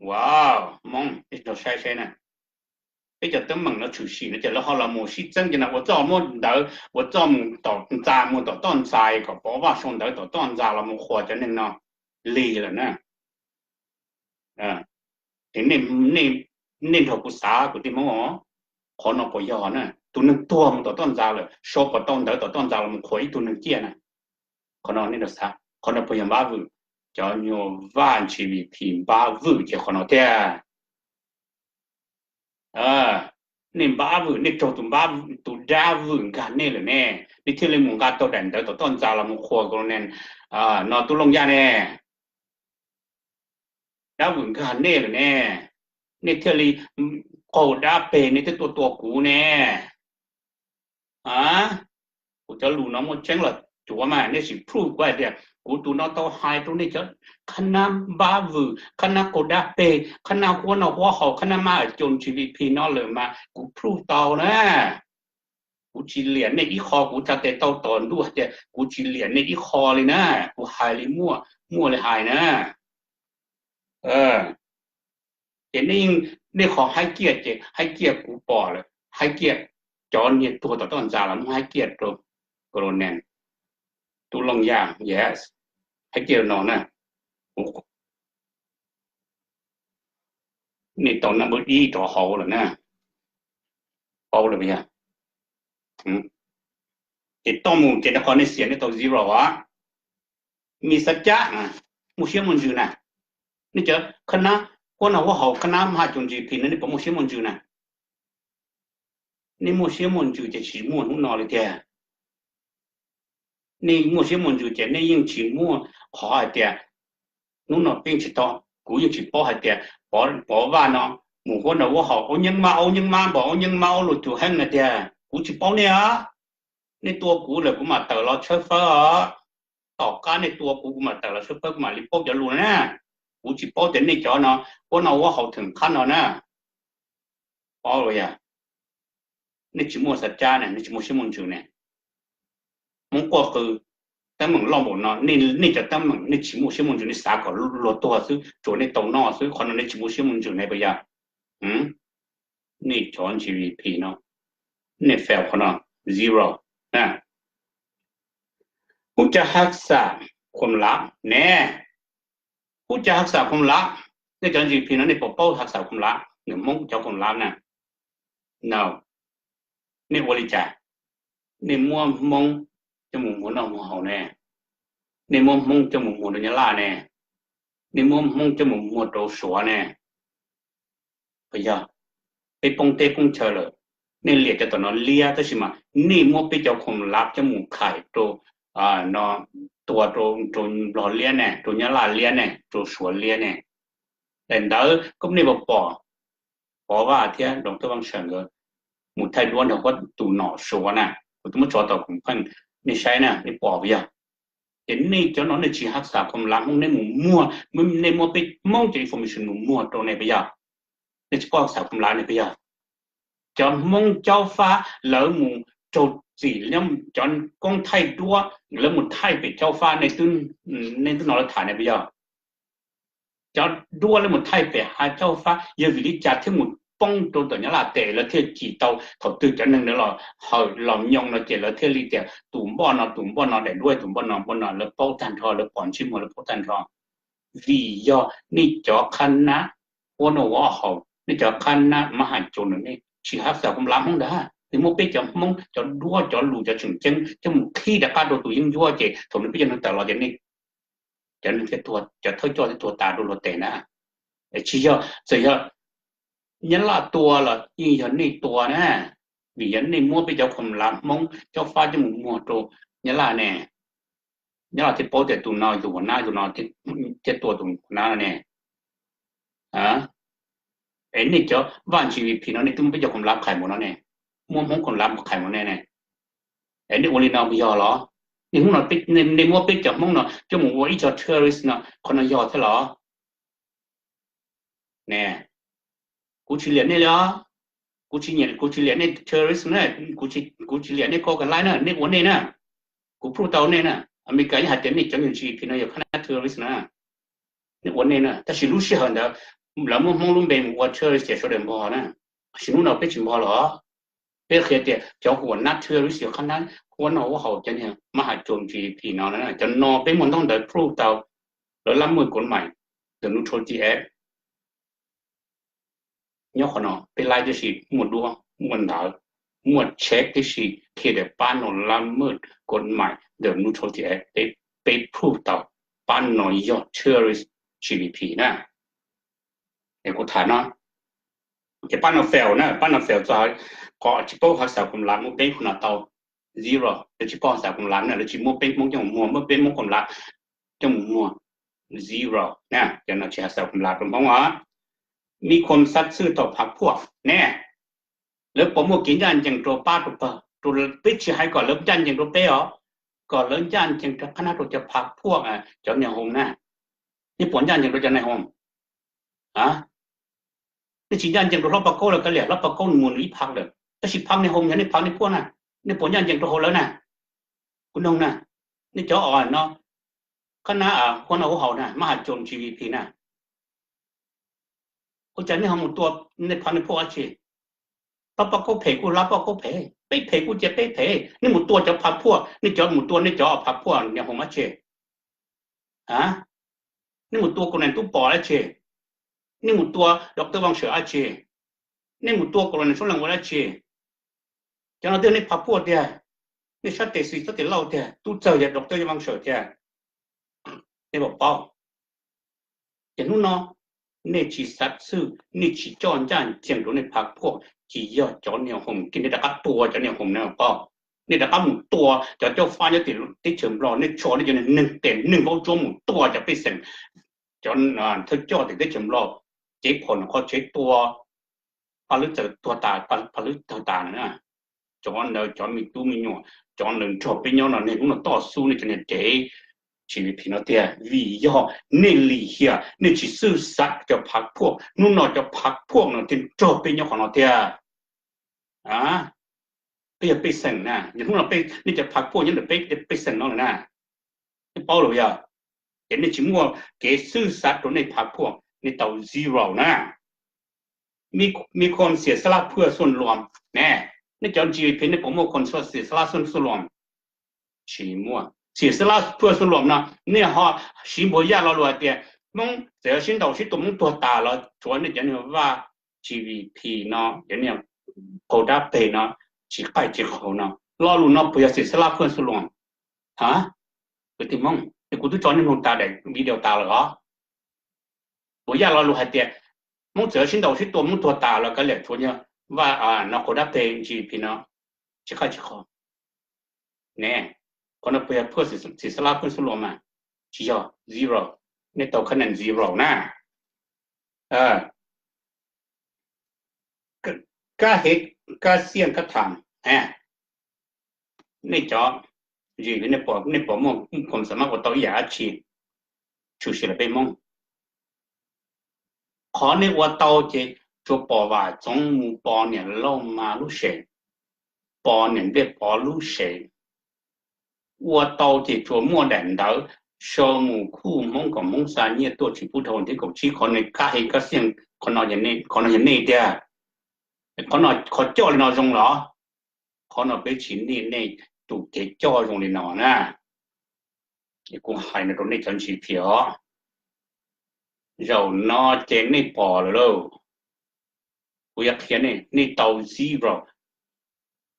Wow, Hmoob, nej nrog saib saib na. Peb cov teeb meem no tshwm sim no ces lawv ho los mus sib txeeb ces na ua txoj muab ntawv, ua txoj mus tom ntxas, mus tom toj ntxas kom Pov Vaj sau ntawv tom toj ntxas los mus qhuas cov neeg no lig lawm na. Es nej nrog kuv xav kwv tij Hmoob os, qhov no puas yog na? Tus neeg tuag mus tom toj ntxas lawm sau puas tau ntawv tom toj ntxas los mus qhuas ib tug neeg ciaj na? Qhov no nej nrog xav, qhov no puas yog npab vwm? Cov nyuag Vaj Ntsis Phis npab vwm ces qhov no tiag. Nej npab vwm, nej raug tus npab, tus dab vwm nkag nej lawm ne, nej thiaj li mus nqa tau daim ntawv tom toj ntxas los mus qhuas Colonel no Tub Looj Yaj ne. Dab vwm nkag nej lawm ne, nej thiaj li qaug dab peg nej twb tuaj tua kuv ne. A, kuv cov lus no muaj tseeb los cuav mas nej sim prove kuv hais tias kuv tus no tau hais rau nej cov qhab nab npab vwm, qhab nab qaug dab peg, qhab nab huab noj huab haus, qhab nab mab hais coo G D P no lawm mas kuv prove tau na. Kuv tsis liam nej ib qho, kuv tsa tes tau tom ntuj hais tias kuv tsis liam nej ib qho li na. Kuv hais li muaj, muaj li hais na. Ces nej, nej qhov haib kiaj ces haib kiaj kuv pom lawm, haib kiaj cov niag tuag tom toj ntxas los muab haib kiaj rau Colonel Tub Looj Yaj, yes, haib kiaj no na. Nej tau number ib rov hauv lawm na, paub lawm yog. Ces toj mus ces qhov nej xiam nej tau zero a. Mi xav cab, muaj siab muaj ntsws na. Nej cov qhab nab huab noj huab haus, qhab nab mab hais coo G D P no nej puas muaj siab muaj ntsws na? Nej muaj siab muaj ntsws ces tsis muaj hnub no li tiag. Nej muaj siab muaj ntsws ces nej yeej tsis muaj qhov hais tias hnub no peb tsis tau, kuv yeej tsis paub hais tias Pov Vaj no mus huab noj huab haus, aub nyeeb mab, aub nyeeb mab npog, aub nyeeb mab, aub luj cug heeb na tiag. Kuv tsis paub nej a. Nej tua kuv lawm kuv mam tawm los tshawb fawb os. Tom qab nej tua kuv, kuv mam tawm los tshawb fawb, kuv mam li paub cov lus na. Kuv tsis paub tias nej cov no huab noj huab haus theem qhab no na. Paub los yog? Nej tsis muaj xav cab ne, nej tsis muaj siab muaj ntsws ne. Hmoob quaj qw, teeb meem loj npaum no, nej cov teeb meem nej tsis muaj siab muaj ntsws, nej xav kom luag tuag xwb, tsuas nej tau noj xwb, qhov no nej tsis muaj siab muaj ntsws ne puas yog? Nej cov G D P no, nej fail qhov no, zero. Hub cov hav xam khuam lav ne, hub cov hav xam khuam lav, nej cov G D P no nej puas paub hav xam khuam lav, nws Hmoob cov khuam lav na? No. Nej ua li cas? Nej muab Hmoob coj mus muag noj muag haus ne, nej muab Hmoob coj mus muag rau Nyab Laj ne, nej muab Hmoob coj mus muag rau Suav ne. Puas yog? Peb poob teb poob chaw lawm, nej liam cov tom no liab, tab sis mas nej muab peb cov khuam lav coj mus khais rau, no, tua rau, rau Nplog liab ne, rau Nyab Laj liab ne, rau Suav liab ne. Daim ntawd koj nej puas pom Pov Vaj thiab Doos Thawj Vaj Sawm nkawd mus thaij duab nrog huab tus nom Suav na? Kuv twb muab tso tau kuv pheej, nej saib na, nej pom puas yog? Ces nej cov no nej tsis hav xam khuam lav Hmoob, nej mus muag, nej muab peb Hmoob cov information mus muag rau ne puas yog? Nej tsis paub hav xam khuam lav ne puas yog? Cov Hmoob caub fab lawv mus raug txim, cov koob thaij duab lawv mus thaij pem caub fab, nej twb hnov lawv tham ne puas yog? Cov duab lawv mus thaij pem hav caub fab yog vim li cas thiaj mus poob rau tom Nyab Laj tes, lawv thiaj cim tau thaum twg cov neeg ntawd los hawm los nyoo no ces lawv thiaj li tias tus npoj no, tus npoj no, daim duab tus npoj no, npoj no, lawv paub tag nrho, lawv pom ntsej muag lawv paub tag nrho. Vim yog nej cov qhab nab huab noj huab haus, nej cov qhab nab mab hais coo no, nej tsis hav xam khuam lav Hmoob ntag. Nej muab peb cov Hmoob cov duab cov lus cov tseem ceeb coj mus qhib rov qab rau tus yeeb ncuab ces thaum no peb cov neeg tawm los ces nej cov neeg thiaj tuag, cov thawj coj thiaj tuag tas rau luag tes na. Tsis yog, txawm yog Nyab Laj tua los yeej yog nej tua na, vim yog nej muab peb cov khuam lav Hmoob caub fab coj mus muag rau Nyab Laj ne. Nyab Laj thiaj paub tias tus no yog huam nab, tus no thiaj tua tus huam nab no ne. Es nej cov vaj G D P no nej twb muab peb cov khuam lav qhais mus no ne, muab Hmoob khuam lav mus qhais mus ne ne. Es nej ua li no puas yog los? Nej hnub no nej muab peb cov Hmoob no coj mus ua ib co terrorist no, qhov no yog thiab los? Ne, kuv tsis liam nej li os. Kuv tsis, kuv tsis liam nej terrorist na, kuv tsis liam nej cov khuam lav na, nej ua nej na. Kuv prove tau nej na, Amelikas yeej hais tias nej cov G D P no yog qhab nab terrorist na. Nej ua nej na, tab sis lub sij hawm ntawd lawv muab Hmoob lub npe mus ua terrorist ces sawv daws npog na. Tab sis hnub no peb tsis npog los? Peb qhia tias cov huam nab terrorist yog qhab nab huab noj huab haus, cov niag mab hais coo G D P no, cov no peb muaj ntaub ntawv prove tau, lawv lab muaj kom mais, the Neutrality Act. Nyob qhov no peb laib tib si, muaj duab muaj ntawv, muaj check tib si qhia tias pab no lab muaj kom mais, the Neutrality Act, peb prove tau pab no yog terrorist G D P na. Es kuv tham no ces pab no fail na, pab no fail txog qhov tsis paub hav xam khuam lav, muab peb hu no tau zero, lawv tsis paub hav xam khuam lav na, lawv tsis muab peb Hmoob coj mus muag, muab peb Hmoob khuam lav coj mus muag, zero na, cov no tsis hav xam khuam lav rau Hmoob os. Mib Khom xav txhwj thaum phav phuaj ne, lawv puas muaj kev ncaj ncees rau pab rau pawg? Peb tsis hais kom lawv ncaj ncees rau peb os, kom lawv ncaj ncees rau qhab nab rau cov phav phuaj, cov niag hoos na. Nej puas ncaj ncees rau cov niag hoos? Nej tsis ncaj ncees rau hlob Paj Kaub los kav liam, hlob Paj Kaub nws mus nws ib phav lawm, tab sis phav niag hoos yog nej phav niag phuaj na, nej puas ncaj ncees rau hauv lawv na? Kuv noog na, nej cov os no, qhab nab huab noj huab haus na, mab has coom G V P na, ua cas nej ho mus tua nej phav niag phuaj dab tsi? Hlob Paj Kaub phem kuj hlob Paj Kaub phem, peb phem kuj cia peb phem, nej mus tua cov phav phuaj, nej cov mus tua nej cov phav phuaj niag hoos dab tsi? Nej mus tua Colonel Tub Pov dab tsi? Nej mus tua Doctor Vaj Sawm dab tsi? Nej mus tua Colonel Suab Leej ua dab tsi? Cov no twb yog nej phav phuaj tiag, nej sab tes xis sab tes lauj tiag, tub txawg yog Doctor Vaj Sawm tiag. Nej puas paub? Ces hnub no nej tsis xav txhwj, nej tsis coj ncaj ncees rau nej phav phuaj, ces yog cov niag hoos kiag nej rov qab tua cov niag hoos na paub. Nej rov qab mus tua cov coj fab nyob tim teb chaws Nplog, nej tso nej cov neeg tes neeg vaub tsuab mus tua cov pej xeem, cov thawj coj tim teb chaws Nplog, cev phom nram qhov tsev tua, pab lwb txawm tuag tas, pab lwb tuag tas na. Cov ntawd cov me tub me nyuam, cov ntawd nrog peb nyob no, nej hnub no toj xub nej cov niag dev G V P no tiag, vim yog nej lim hiam, nej tsis xwj xav cov phav phuaj. Hnub no cov phav phuaj no thiaj nrog peb nyob qhov no tiag. Peb yog pej xeem na, hnub no nej cov phav phuaj nyob ntawm peb pej xeem no lawm na. Nej paub lawm yog? Ces nej tsis muaj kev xwj xav rau nej phav phuaj, nej tau zero na. Mi khom xiam xab laj phwaj xuaj luam ne, nej cov G V P nej puas muaj khom xiam xab laj xuaj luam? Tsis muaj. Xiam xab laj phwaj xuaj luam no, nej ho siv npuas yaj lo lus hais tias Hmoob txawm sib ntaus sib tua Hmoob tuag tas los tsuav nej cov niag vaj G V P no, cov niag qaug dab peg no, tsis qaij tsis qhaus no, lo lus no puas yog xiam xab laj phwaj xuaj luam? Ha, kwv tij Hmoob, es kuv twb tso nej mloog tas daim video tas lawm os. Npuas yaj lo lus hais tias Hmoob txawm sib ntaus sib tua Hmoob tuag tas los kav liam tsuav niag vaj no qaug dab peg G V P no tsis qaij tsis qhaus ne. Qhov no puas yog phwaj xiam xab laj phwaj xuaj luam mas? Tsis yog, zero. Nej tau khab nees zero na. Kab hev kab xiaj kab tham, nej cov, nej puas muaj khom xav mab ua tau ib yam dab tsi tshwm sim los peb Hmoob? Qhov nej ua tau ces tsuas pom Vam Txoov mus pos niam Lauj Mas lub sev, pos niam Npliaj Pov lub sev. Ua tau ces tsuas muaj daim ntawv sau mus khuj Hmoob kom Hmoob xa nyiaj tuaj tsis pub dhau thib kaum tsib. Qhov no kab hev kab xiaj, qhov no yog nej tiag. Qhov no, qhov coj li no zoo los? Qhov no peb tsis niaj nej tus kev coj zoo li no na. Es kuv hais no rau nej cov G V P os, zaum no ces nej pom lawm lauj. Kuv yuav qhia nej, nej tau zero,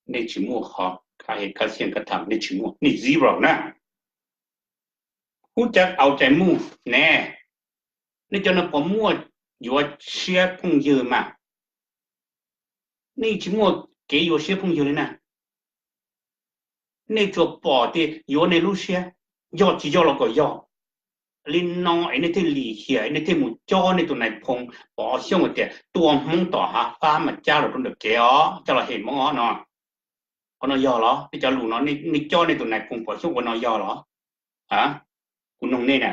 nej tsis muaj qhov kab hev kab xiaj kab tham, nej tsis muaj, nej zero na. Hub cav au cai mus ne, nej cov no puas muaj yuav siab phooj ywg mas? Nej tsis muaj kev yuav siab phooj ywg li na. Nej tsuas pom tias yuav nej lub siab, yog tsis yog los kom yog. Li no es nej thiaj lim hiam, nej thiaj mus cob nej tus nais phoo Pov Xyooj hais tias tua Hmoob tom hav fab mas cab los rau ntawm kev os, coj los hem Hmoob os no. Qhov no yog los? Nej cov lus no, nej cob nej tus nais phoo Pov Xyooj ua no yog los? Kuv noog nej na,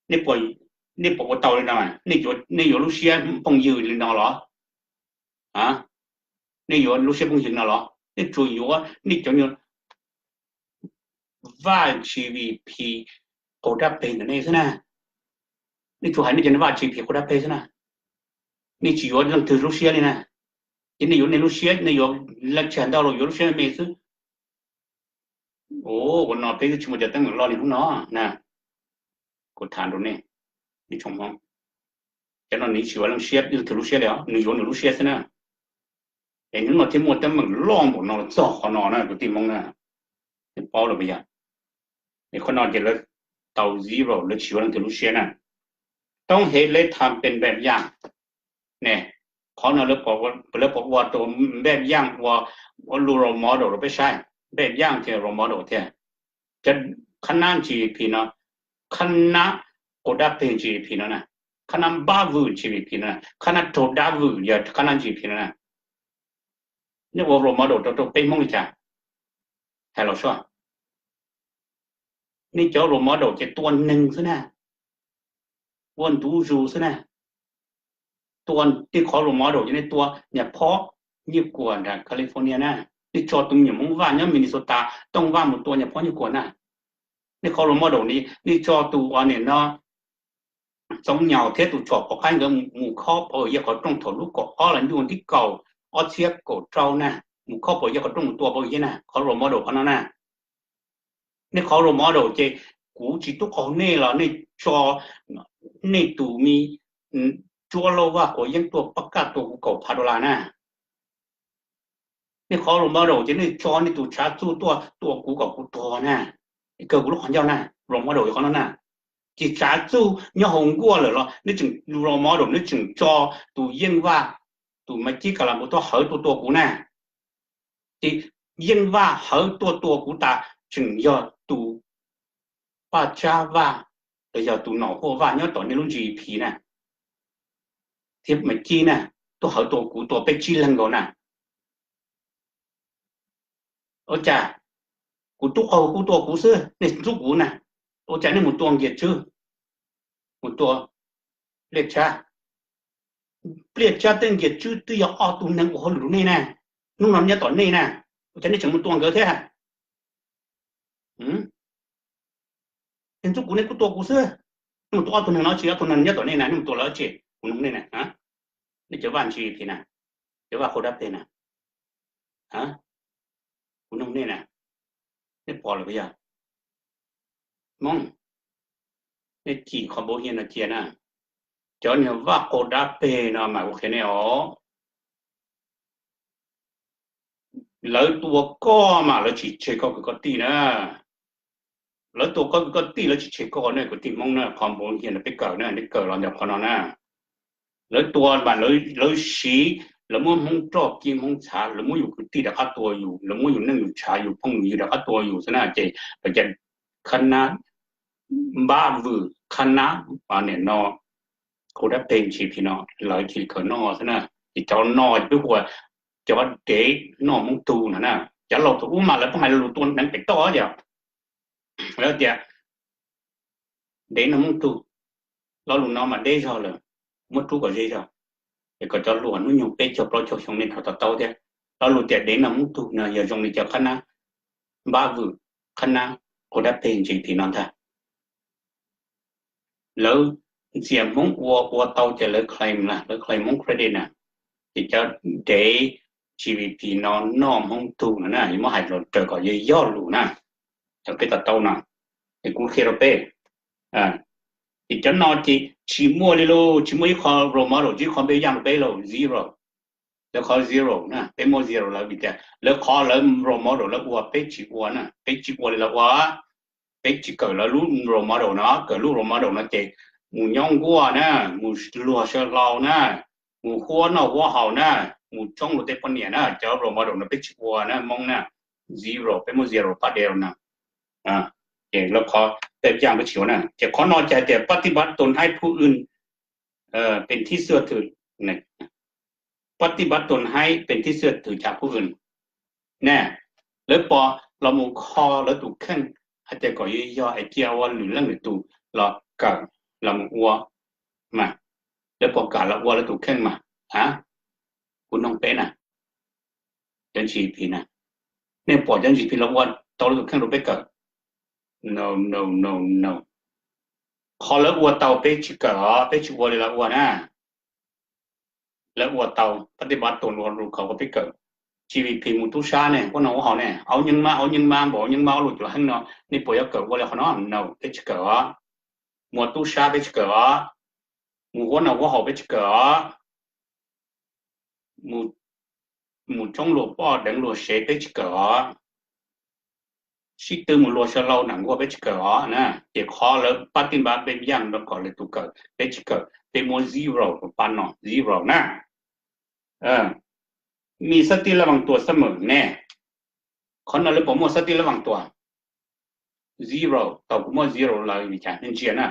nej puas ua tau li no? Nej yuav lub siab phooj ywg li no los? Nej yuav lub siab phooj ywg no los? Nej tsuas yuav nej cov Vaj G V P qaug dab peg ntawm nej xwb na. Nej tsuas hais nej cov Vaj G V P qaug dab peg xwb na. Nej tsis yuav leej twg lub siab li na. Ces nej yuav nej lub siab, nej yuav leej tsis hais ntau los yuav lub siab me xwb. Ua no peb twb tsis muaj cov teeb meem loj li hnub no na. Kuv tham rau nej, ib tsoom Hmoob, cov no nws tsis yuav leej siab, leej twg lub siab li os, nws yuav nws lub siab xwb na. Es hnub no thiaj muaj teeb meem loj npaum no txog qhov no na kwv tij Hmoob na. Nej paub los puas yog? Es qhov no ces lawv tau zero, lawv tsis yuav leej twg lub siab na. Toob hev leb tham pes npej yaj ne, qhov no lawv puas ua tau npej yaj ua, ua lub role model rau peb saib, npej yaj thiab role model thiab. Cov qhab nab G V P no, qhab nab qhov dab peg G D P no na, qhab nab npab vwm G D P no na, qhab nab raug dab vwm yog qhab nab G D P no na. Nej ua role model rau rau peb Hmoob li cas? Hais los sua, nej cov role model ces tua neeg xwb na, ua ntu zus xwb na. Tua, nej qhov role model ces nej tua nyuam phob nyuj kuam nram California na, nej tso tus me nyuam Hmoob Vaj nyob Minnesota tooj vaj mus tua nyuam phob nyuj kuam na. Nej qhov role model ni nej tso tus ua nim no Txoov Nyaum thiab tus tsom pov qaib nkawd mus khob Pov Yej qhov rooj thaum lub kaum ob los ntuj nti kaum ob txhiab kaum rau na, mus khob Pov Yej qhov rooj mus tua Pov Yej na, qhov role model qhov no na. Nej qhov role model ces kuv tsis tub qaug nej los nej tso nej tus me Tsuab Lauj Vaj Quav Yeeb tuaj pab kaj tua kuv kaum phav dollar na. Nej qhov role model ces nej tso nej tus Tshav Txuj tuaj tua kuv kom kuv tuag na, kawg kuv lub qhov ncauj na, role model yog qhov no na. Ces Tshav Txuj nyob hauv nkuaj lawm los nej tseem role model, nej tseem tso tus Yeej Vaj, tus Maiv Cib Kas Las Npus tuaj hawv tuaj tua kuv na. Ces Yeej Vaj hawv tuaj tua kuv tas tseem yog tus Paj Tsab Vaj los yog tus Nom Huaj Vaj nyob tom nej lub G D P na, thiab Maiv Cib na, tuaj hawv tua kuv, tua peb tsib leeg nkaus na. Ua cas kuv tub qaug kuv tua kuv xwb, nej ntxub kuv na. Ua cas nej mus tua Nkias Tswb, mus tua Pliaj Tsab? Pliaj Tsab thiab Nkias Tswb twb yog ob tug neeg ua hauj lwm rau nej na, hnub no nyob tom nej na, ua cas nej tseem mus tua nkawd thiab? Nej ntxub kuv nej kuj tua kuv xwb. Nej mus tua ob tug neeg no tsis, ob tug neeg nyob tom nej na, nej mus tua lawv tsis? Kuv nug nej na, nej cov vaj G D P na, cov vaj qhua dab peg na, kuv nug nej na, nej pom lawm puas yog? Hmoob, nej cim qhov npau hias no cia na. Cov niag vaj qhua dab peg no mas kuv qhia nej os, lawv tua koj mas lawv tsis tseg koj kwv koj tij na. Lawv tua koj kwv koj tij lawv tsis tseg koj ne, kwv tij Hmoob na, qhov npau hias no peb kawm na, nej kawm los ntawm qhov no na. Lawv tua mas lawv siv, lawv muab Hmoob roj kiab Hmoob txhav, lawv muab yus kwv tij rov qab tua yus, lawv muab yus neej yus tshav yus phooj yus ywg rov qab tua yus xwb na. Ces qhov ncauj, qhab nab npab vwm, qhab nab, nim no, qhua dab peg G D P no lawv cia li kawm noj xwb na. Ces cov no peb hu ua cov dev noj Hmoob tug no na. Cov laus thaum ub mas lawv pheej hais lo lus tua hneev pem toj yog, lawv tias dev noj Hmoob tug. Lo lus no mas deb zog lawm, muab rub kom ze zog, es kom cov hluas hnub nyoog peb caug plaub caug xyoo nej rov to taub thiab. Lo lus tias dev noj Hmoob tug no yog zoo li cov qhab nab npab vwm, qhab nab qhua dab peg G D P no ntag. Lawv ntxias Hmoob ua, ua tau ces lawv claim na, lawv claim Hmoob credit na. Ces cov dev G D P no noj Hmoob tug no na, muab hais los raws kom yog yog lus na, peb to taub no, es kuv qhia rau peb. Ces cov no ces tsis muaj li lauj, tsis muaj ib qho role model, tsis ib qho npe yaj rau peb lauj, zero. Lawv qhov zero na, peb muab zero lawv vim tias lawv qhov lawv role model lawv ua peb tsis ua na, peb tsis ua li lawv ua. Peb tsis kawm lawv lub role model no, kawm lub role model no ces mus nyob nkuaj na, mus luag saw hlau na, mus huab noj huab haus na, mus tsoob luag tej poj niam na, cov role model no peb tsis ua na Hmoob na. Zero, peb muab zero pab dev na. Ces lawv qhov peb yaj peb tsis ua na. Ces qhov no ces hais tias pab tij npab tus haib phub wj, peb thib xwb thwm, pab tij npab tus haib peb thib xwb thwm chav phub wj na. Lawv pom los mus kho lawv tus kheej hais tias kom yog yog es cia ua lwm leej lwm tus los kawm los mus ua mas, lawv pom kam los ua lawv tus kheej mas. A, kuv noog peb na, cov G D P na, nej pom cov G D P los ua tau lawv tus kheej rau peb kawm? No, no, no, no. Qhov lawv ua tau peb tsis kawm os, peb tsis ua li lawv ua na. Lawv ua tau, pab tij npab tus ua rau qhov peb kawm. G D P mus tub sab ne, huab noj huab haus ne, auv nyeej mab, auv nyeej mab npaum, auv nyeej mab, auv luj cuav heeb no, nej puas yuav kawm ua li qhov no? No, peb tsis kawm os. Mus tub sab peb tsis kawm os. Mus huab noj huab haus peb tsis kawm os. Mus tsoob luag poj deev luag sev peb tsis kawm os. Sib tw mus luag saw hlau nram nkuaj peb tsis kawm os na. Ces qhov lawv pab tij npab peb yaj rau kom lwm tus kawm peb tsis kawm, peb muab zero rau pab no, zero na. Mi xab tij lab vaas tuas xab mem ne, qhov no lawv puas muaj xab tij lab vaas tuas? Zero, tau kuv muab zero lawm vim cas nej ntsia na.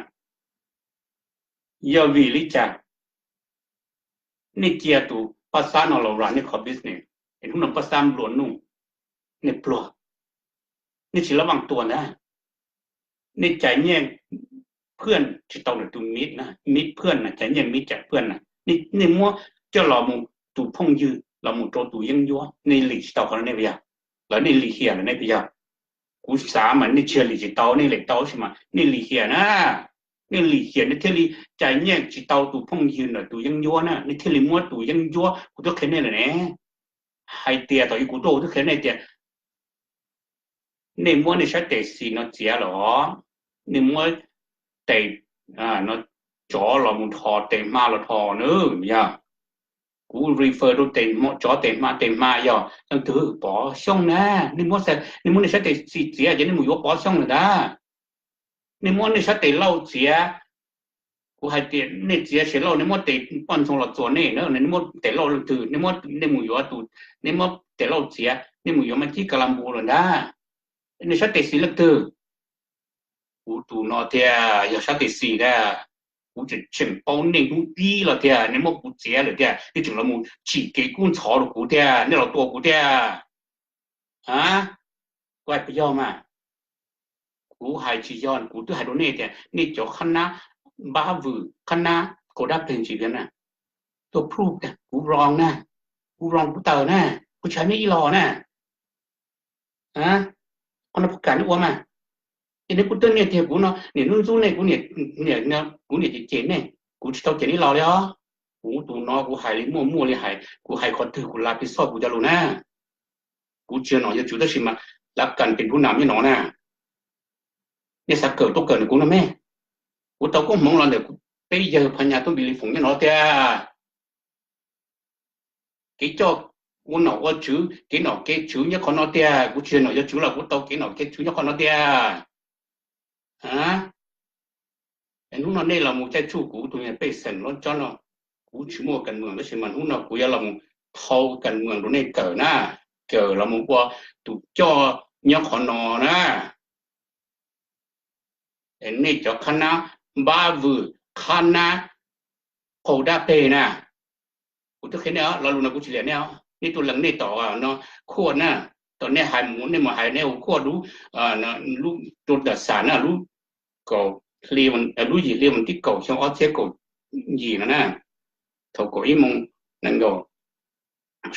Yog vim li cas nej cia tus Paj Xab no los run nej qhov business, es hnub no Paj Xab nplua nuj, nej pluag, nej tsis lab vaaj tua ntag. Nej cais nyiaj phwaj tsis tau ntawm tus mib na, mib phwaj na, cais nyiaj mib cais phwaj na, nej muab coj los mus tus phooj ywg los mus rau tus yeeb ncuab, nej lim tsis tau qhov no nej puas yog? Lawv nej lim hiam lawm nej puas yog? Kuv xav mas nej tsis yog lim tsis tau, nej lim tau tab sis mas nej lim hiam na. Nej lim hiam nej thiaj li cais nyiaj tsis tau tus phooj ywg ntawm tus yeeb ncuab na, nej thiaj li muab tus yeeb ncuab, kuv twb qhia nej lawm ne. Hais tias thaum ub kuv tuaj kuv twb qhia nej tias nej muab nej sab tes xis no txiav los, nej muab tes no tsov los mus dhos, tes hma los dhos na, yog. Kuv refer rau tes tsov tes hma, tes hma yog leej twg? Pov Xyooj na. Nej muab, nej muab nej sab tes xis txiav ces nej mus yuav Pov Xyooj lawm ntag. Nej muab nej sab tes lauj txiav, kuv hais tias nej txiav siav lauj, nej muab tes poj ntxoog los txuas nej, nej muab tes lauj leej twg? Nej muab, nej mus yuav tus, nej muab tes lauj txiav nej mus yuav Maiv Thib Kas Las Npus lawm ntag. Nej sab tes xis leej twg? Kuv tus no tiag, yog sab tes xis tiag. Kuv tseem tseem paub nej hnub ib los tiag, nej muab kuv txiav lawm tiag, nej tseem los mus tsim kev kub ntxhov rau kuv tiag, nej los tua kuv tiag. A, kuv hais puas yog mas? Kuv hais tsis yog, kuv twb hais rau nej tias nej cov qhab nab npab vwm, qhab nab kaus dab peg ntsis tiag na. Tuaj proof tias kuv wrong na, kuv wrong kuv taws na, kuv tsis hais nej ib los na. Qhov no puas kam nej ua mas? Es nej kuj twb niaj tiag kuv no niam hnub ntxub nej, kuv niam cem cem nej, kuv tsis tau cem nej los li os. Kuv tus no kuv hais li muaj muaj li hais, kuv hais qhov twg kuv lav pis xoj kuv cov lus na. Kuv tsis yog nom yog tswv tab sis mas lav kas pes nrub nam nyob no na. Nej xav kawm tuaj kawm ntawm kuv no me. Kuv tau koob hmoov los ntawm peb yawg Phas Nyas Tooj Npis Lis Foom nyob no tiag. Kev coj ua nom ua tswv, kev nom kev tswv nyob qhov no tiag. Kuv tsis yog nom yog tswv los kuv tau kev nom kev tswv nyob qhov no tiag. Hnub no nej los mus caij tsuj kuv tus niag pej xeem loj tsob no, kuv tsis muaj kas mwam tab sis mas hnub no kuv yuav los mus thau kas mwam rau nej kawm na, kawm los mus ua tus coj nyob qhov no na. Es nej cov qhab nab npab vwm, qhab nab qaug dab peg na, kuv twb qhia nej os, lo lus no kuv tsis liam nej os. Nej tuaj lees nej tom no khuaj na, tom nej hais mus nej mus hais nej ua khuaj lub, lub rau ntawm xam na, lub, lub yim hli vas thib kaum xyoo ob txhiab kaum yim no na, thaum kaum ib moos nees nkaum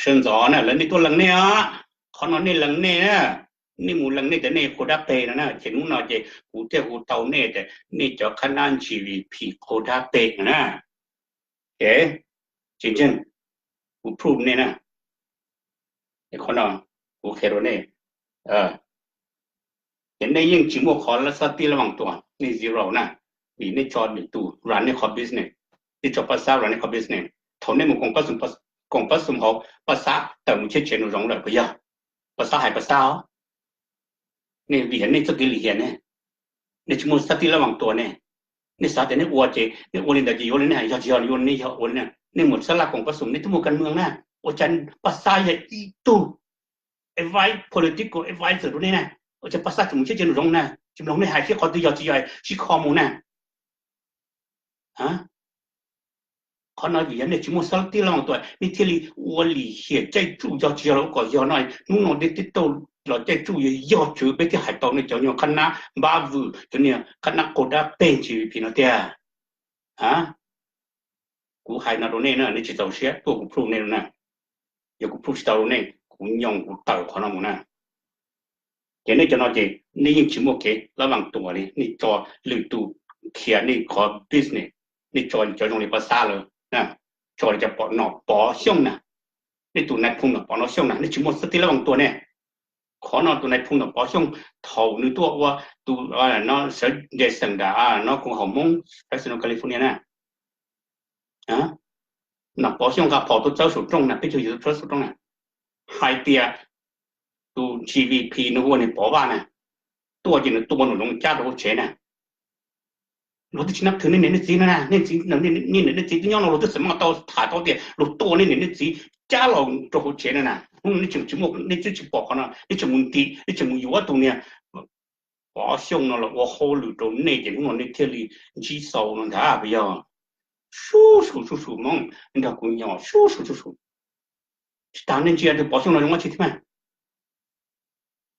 sawv ntxov na, lawv nej tuaj lees nej os. Qhov no nej lees nej na, nej mus lees nej tias nej qaug dab peg no na, ces hnub no ces kuv thiaj hu tau nej tias nej cov qhab nab G V P qaug dab peg no na. Tsis ntseeg, kuv proof nej na. Qhov no kuv qhia rau nej, ces nej yeej tsis muaj qhov xab tib lab vaam tuam, nej zero na, vim nej tso lwm tus run nej qhov business, nej tso Paj Xab run nej qhov business. Thaum nej mus koom pab xum hauv, Paj Xab tawm mus cheb tsev nraum zoov lawm puas yog? Paj Xab hais Paj Xab os. Nej vim nej txoj kev lim hiam ne, nej tsis muaj xab tib lab vaam tuam ne. Nej xav tias nej ua ces nej ua li ntawd ces yuav li nej hais, yog tsis yog yuav li nej yog ua li na. Nej mus xab laj koom pab xum nej twb muaj kas mwam na, ua cas Paj Xab yog ib tug advice, political advisor rau nej na, ua cas Paj Xab tseem mus cheb tsev nraum zoov na, tsis mloog nej hais thiab, qhov twg yog tsis yog sib kho mus na. Qhov no vim yog nej tsis muaj xab tib lab vaam tuam nej thiaj li ua lim hiam caij tsuj, yog tsis yog los kom yog no, hnub no nej tib tauj los caij tsuj yog yog tswv peb thiaj hais tau nej cov nyuag qhab nab npab vwm, cov niag qhab nab qaug dab peg G V P no tiag. Kuv hais no rau nej na, nej tsis txaus siab tuaj kuv proof nej na. Yog kuv proof tsis tau rau nej kuv nyoo kuv tawm qhov no mus na. Ces nej cov no ces nej yeej tsis muaj kev lab vaam tuam li, nej tso lwm tus khiav nej qhov business, nej tso cov zoo li Paj Xab lawm, tso li cov nom Pov Xyooj na, nej tus nais phoo nom Pov Xyooj na, nej tsis muaj xab tib lab vaam tuam ne. Qhov no tus nais phoo nom Pov Xyooj thaum nws tuaj ua tus sawv daws xeem nram no koom haum Hmoob Fresno California na, nom Pov Xyooj nqa phom tuaj txawb saum rooj na, peb caug yim tuaj txawb saum rooj na, hais tias tus G V P nws hu ua niag Pov Vaj na, tuaj ces nws tua nws loo cab rau hauv tsev na. Luag twb tsis nab thwm nej niam nej txiv no na, nej niam nej txiv twb nyob no, luag twb xam maj tau tham tau tias luag tua nej niam nej txiv cab los rau hauv tsev no na. Hnub no nej tseem tsis muaj, nej twb tsis pom qhov no, nej tseem mus ntim, nej tseem mus yuav tus niag Pov Xyooj no los ua hauj lwm rau nej ces hnub no nej thiaj li ntsib xau no ntag puas yog? sub su sub su Hmoob nrog kuv nyob sub su sub su. Tsis tas nej ntsia tus Pov Xyooj no zoo dab tsi thiab mas.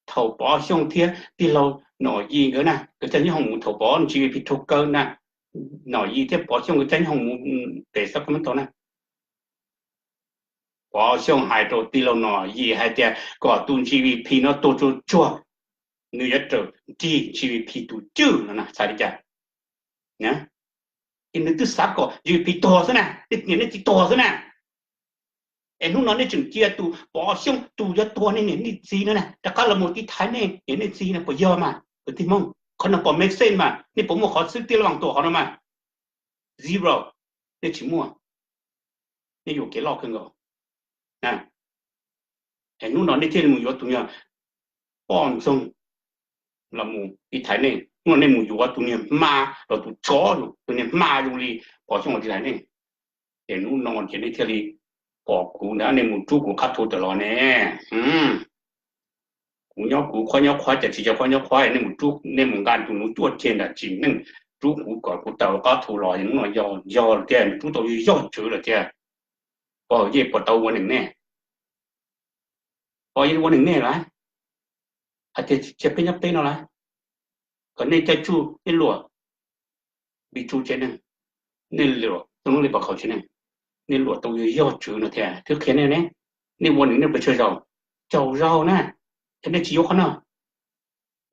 Thaum Pov Xyooj thiab tij laug Nom Yim nkawd na, nkawd caij nyob hoos mus thaum Pov G V P raug kaw na, Nom Yim thiab Pov Xyooj nkawd caij nyob hoos mus pem Sacramento na, Pov Xyooj hais rau tij laug Nom Yim hais tias kom tus G V P no tuag tsuag tsuag, nws yuav raws nrig G V P tus cwj no na, xav li cas? Ces nws twb xav kom G V P tuag xwb na, nej niam nej txiv tuag xwb na. Es hnub no nej tseem cia tus Pov Xyooj tus yuav tuag nej niam nej txiv no na rov qab los mus tiv thaiv nej niam nej txiv no puas yog mas kwv tij Hmoob? Qhov no puas make sense mas? Nej puas muaj qhov xwb tij laug Vam Tuam qhov no mas? Zero. Nej tsis muaj. Nej yuam kev loj kawg nkaus. Es hnub no nej thiaj li mus yuav tus niag poj ntxoog los mus tiv thaiv nej. Hnub no nej mus yuav tus niag hma los tus tsov, tus niag hma zoo li Pov Xyooj los tiv thaiv nej. Ces hnub no ces nej thiaj li pom kuv ntag, nej mus rub kuv qab thu tawm los ne. Kuv nyob kuv qhuab nyob qhuab, cas tsis yog qhuab nyob qhuab, nej mus rub, nej mus nqa tus nuv cuaj ceg nram tsim neej rub kuv kom kuv tawm qab thu los, hnub no yog yog lawm thiab, nws rub tau yog tswv lawm thiab. Pog Yej puas tau ua neeg nej? Pog Yej ua neeg nej lawm, hais tias cia peb nyob peb no lawm, kom nej caij tsuj nej luam, npis tsuj tsev neeg, nej luam tau lub li pom khaum tsev neeg, nej luam tau yog yog tswv no thiab twb qhia nej ne. Nej ua neeg nej pes tsawg zaus? Caum zaus na. Ces nej tsis yuav qhov no,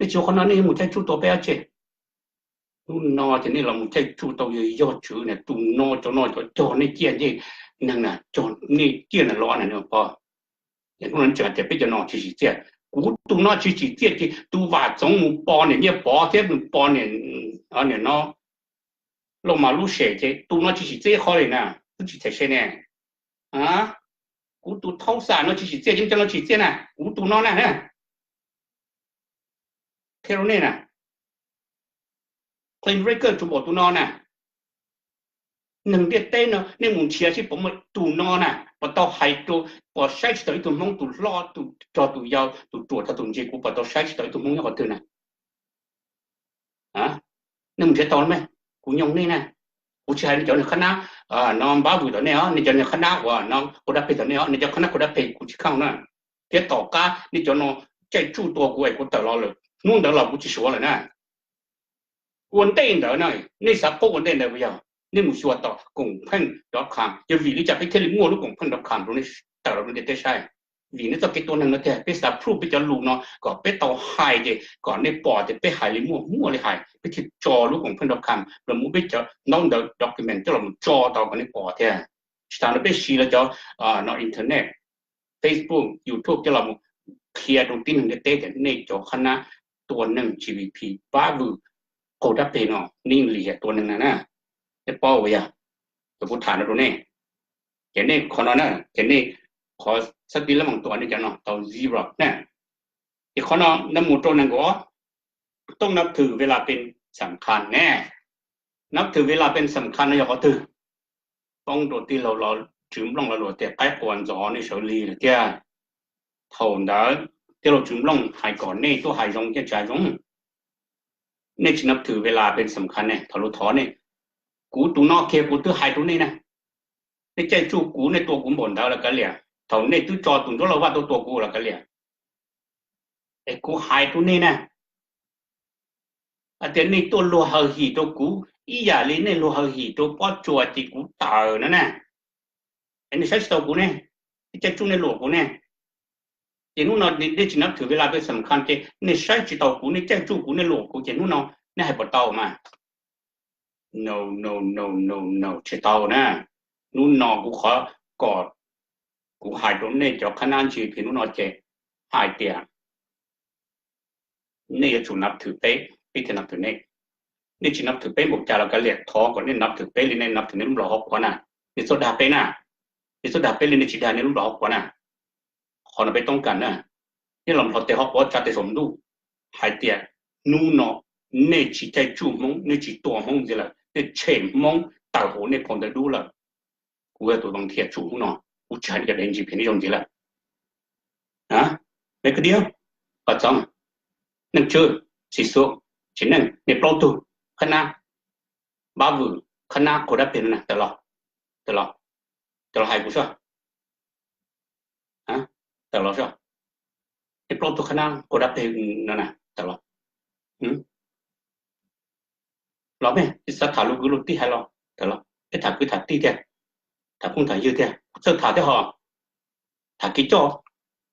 nej tsis yuav qhov no nej mus caij tsuj tua peb dab tsi? Hnub no ces nej los mus caij tsuj tau yog yog tswv na, tus no cov no cov cog nej ciaj ncej neeg na, cog nej ciaj na los na pog. Hnub no tseem hais tias peb cov no tsis tsim txiaj. Kuv tus no tsis tsim txiaj ces tus Vam Txoov mus pos niam Nyiaj Pov thiab mus pos niam no Lauj Mas lub sem ces tus no tsis tsim txiaj qhov li na, twb tsis txhais se ne. Kuv tus Thaub Xam no tsis tsim txiaj ces cov no tsim txiaj na, kuv tus no na. Qhia rau nej na, clean record tsuas pom tus no na. Neeg ntiaj teb no nej mus nrhiav seb puas muaj tus no na, puas tau hais rau, puas saib tsis tau ib tug Hmoob tus hlob tus rog tus yau tus ruam rog tus ntse, kuv puas tau saib tsis tau ib tug Hmoob nyob qhov twg na? Nej mus nrhiav tau los me? Kuv nyob nej na, kuv tsis hais nej cov niag qhab nab no npab vwm tom nej os, nej cov niag qhab nab uas no khaus dab peg tom nej os, nej cov qhab nab khaus dab peg kuv tsis khaus na. Thiab tom qab nej cov no caij tsuj tua kuv es kuv tawm los lawm, hnub ntawd los kuv tsis suav lawm na. Ua ntej ntawd na, nej xav paub ua ntej ntawd puas yog? Nej mus xyuas tom koom pheej dot com, yog vim li cas peb thiaj li muaj lub koom pheej dot com rau nej tawm los rau ntiaj teb saib. Vim nej txoj kev tua neeg no tiag, peb xav proof peb cov lus no kom peb tau hais ces kom nej pom tias peb hais li muaj muaj li hais, peb thiaj tso lub koom pheej dot com los mus, peb cov ntaub ntawv document coj los mus tso tau kom nej pom thiab. Tsis tas no peb siv lawv cov no internet, Facebook, YouTube coj los mus qhia rau tib neeg ntiaj teb tias nej cov qhab nab tua neeg G V P pab vwm qaug dab peg no, nej yeej lim hiam tua neeg na na. Nej paub puas yog? Ces kuv tham no rau nej, ces nej qhov no na, ces nej qhov xab tib lab moos tua nej cov no tau zero na. Ces qhov no nab mus rau nees nkaum ob, tooj nab thwm ve las pes xam khas ne. Nab thwm ve las pes xam khas no yog qhov twg? Poob rau tij laug Tswv Nplooj lo lus tias qaib qua ntxov nej sawv lig lawm thiab. Thaum ntawd tij laug Tswv Nplooj hais kom nej tuaj hais zoo thiab tsis hais zoo. Nej tsis nab thwm ve las pes xam khas ne, thaum lus thov nej, kuv tus no kiag kuv twb hais rau nej na, nej caij tsuj kuv, nej tua kuv npaum ntawd los kav liam, thaum nej twb tso tus nraug Lauj Vaj tuaj tua kuv los kav liam. Es kuv hais rau nej na, hais tias nej tuaj luag hawm him rau kuv ib yam li nej luag hawm him rau Pob Tsuas ces kuv tawm no na. Es nej saib tsis tau kuv ne, nej caij tsuj nej luam kuv ne. Ces hnub no nej tsis nab thwm ve las pes xam khas ces nej saib tsis tau kuv, nej caij tsuj kuv, nej luam kuv, ces hnub no nej hais puas tau mas? No, no, no, no, no, tsis tau na. Hnub no kuv qhov kom kuv hais rau nej cov qhab nab ntsis phim hnub no ces hais tias nej yuav tsum nab thwm peb, peb thiaj nab thwm nej. Nej tsis nab thwm peb npaum cas los kav liam, thov kom nej nab thwm peb li nej nab thwm nej lub nplog hauv qhuav na. Nej txhob dag peb na, nej txhob dag peb li nej tsis dag nej lub nplog hauv qhuav na. Qhov no peb toob kas na, nej los nplog tes hauv qhuav tsa tes saum ntuj hais tias hnub no nej tsis caij tsuj Hmoob, nej tsis tua Hmoob ntxiv lawm, nej tshem Hmoob tawm hauv nej phau ntawv dub lawm. Kuv yog tus volunteer tsum hnub no, kuv tsis hais nej cov dev ntsis phim nej zoo ntxiv lawm. Peb kwv tij, Paj Txoov, Neej Tswb, Xis Xus, Tsim Neej, nej plaub tug qhab nab npab vwm, qhab nab qaum dab peg no na, tawm los, tawm los, tawm los hais kuv soj, tawm los soj, nej plaub tug qhab nab qaum dab peg no na, tawm los, los mej, xav tham lus kwv lus tij hais los tawm los, peb tham kwv tham tij tiag, tham phooj tham ywg tiag, txawj tham thiab hos. Tham kev coj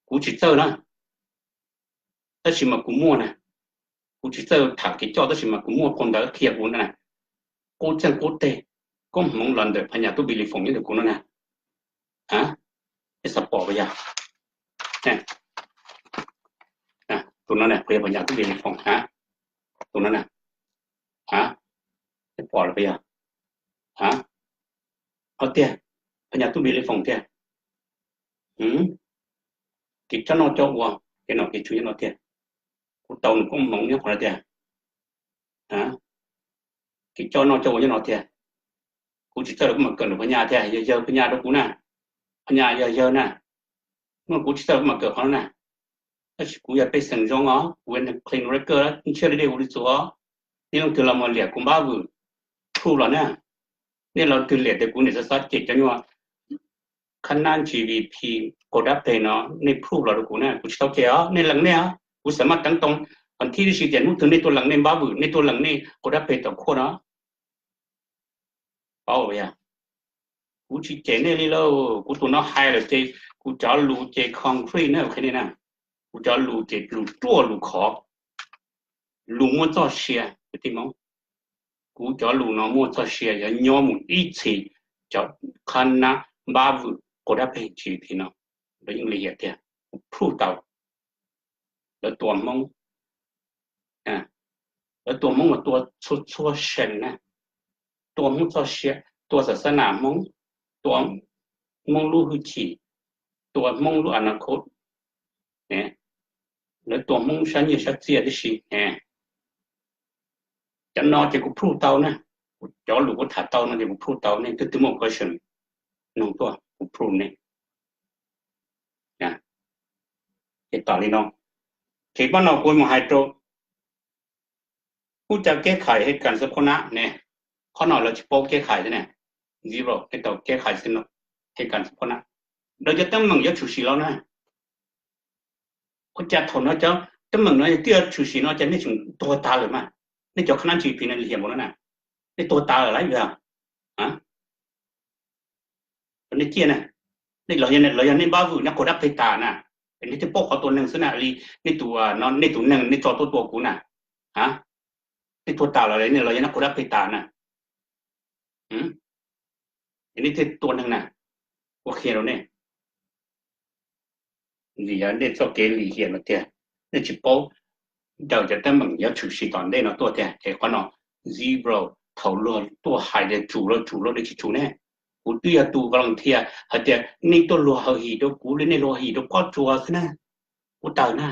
kuv tsis txawj na, tab sis mas kuv muaj na, kuv tsis txawj tham kev coj tab sis mas kuv muaj phau ntawv qhia kuv na, qub txeeg qub teg, koob hmoov los ntawm phas nyas tub Npis Lis Foom nyob ntawm kuv no na. Peb xav pom puas yog? Tus no na, puas yog phas nyas tub Npis Lis Foom? Tus no na, peb pom los puas yog? Ho tiag, phas nyas tub Npis Lis Foom tiag. Kev coj noj coj ua, kev nom kev tswv nyob no tiag. Kuv tau nws koob hmoov nyob qhov no tiag. Kev coj noj coj ua nyob no tiag. Kuv tsis txawj los kuv mam kawm nrog phas nyas thiab, yog yawg phas nyas rau kuv na, phas nyas yog yawg na. Muaj kuv tsis txawj los kuv mam kawm qhov no na. Tab sis kuv yog pej xeem zoo os, kuv yog neeg clean record, ntshiab li dej huv li txuas. Nej leej twg los mus liam kuv npab vwm, proof los na. Nej leej twg liam tias kuv niam xav xav cem cov nyuag qhab nab G V P qaum dab peg no, nej proof los rau kuv na, kuv tsis tau cem os, nej lees nej os. Kuv xav maj teev too, qhov thib ib si tias hnub twg nej tuaj lees nej npab vwm, nej tuaj lees nej qaum dab peg tom khuaj no. Paub yog, kuv tsis cem nej li lauj, kuv tus no hais lawm ces kuv cov lus ces concrete na, ok nej na. Kuv cov lus ces lus ruaj lus khov, lus muaj txoj sia kwv tij Hmoob. Kuv cov lus no muaj txoj sia, yuav nyob mus ib txhis cov qhab nab npab vwm qaum dab peg G V P no, lawv yeej li hiam tiag, kuv proof tau. Lawv tua Hmoob, lawv tua Hmoob mas tua txhua txhua seem na, tua Hmoob txoj sia, tua xav xab nas Hmoob, tua Hmoob lub hwj chim, tua Hmoob lub a na khos. Lawv tua Hmoob sab nyiaj sab txiaj tib si. Cov no ces kuv proof tau na, cov lus kuv tham tau no ces kuv proof tau, nej twb twb muaj question nug tuaj kuv proof nej. Ces tom li no, ces pab no kuv mus hais rau ub ca keb khais he kas xab phoj nab ne, qhov no lawv tsis paub keb khais thiab ne, zero, nej tau keb khais xwb no, he kas xab phoj nab, lawv cov teeb meem yuav tshwm sim los na. Ua cas thaum no cov teeb meem no twb yuav tshwm sim no cas nej tseem tuag tas lawm mas, nej cov qhab nab G P no lim hiam npaum no na, nej tuag tas lawm lauj yog, nej ciaj na, los yog nej npab vwm nyob qaum dab peg tas na, nej thiaj paub qhov tua neeg xwb na, li nej tus, nej tus neeg nej tso tuaj tua kuv na, nej tuag tas lawm los yog nyob qaum dab peg tas na, nej thiaj tua neeg na, kuv qhia rau nej. Vim yog nej txoj kev lim hiam no tiag, nej tsis paub daws cov teeb meem yuav tshwm sim tom ntej no tuaj tiag. Ces qhov no zero, thaum luag tuaj hais tias tsum los tsum los nej tsis tsum ne. Kuv twb yog tus volunteer hais tias nej tuaj luag hawm him rau kuv li nej luag him rau pob tsuas xwb na, kuv tawm na,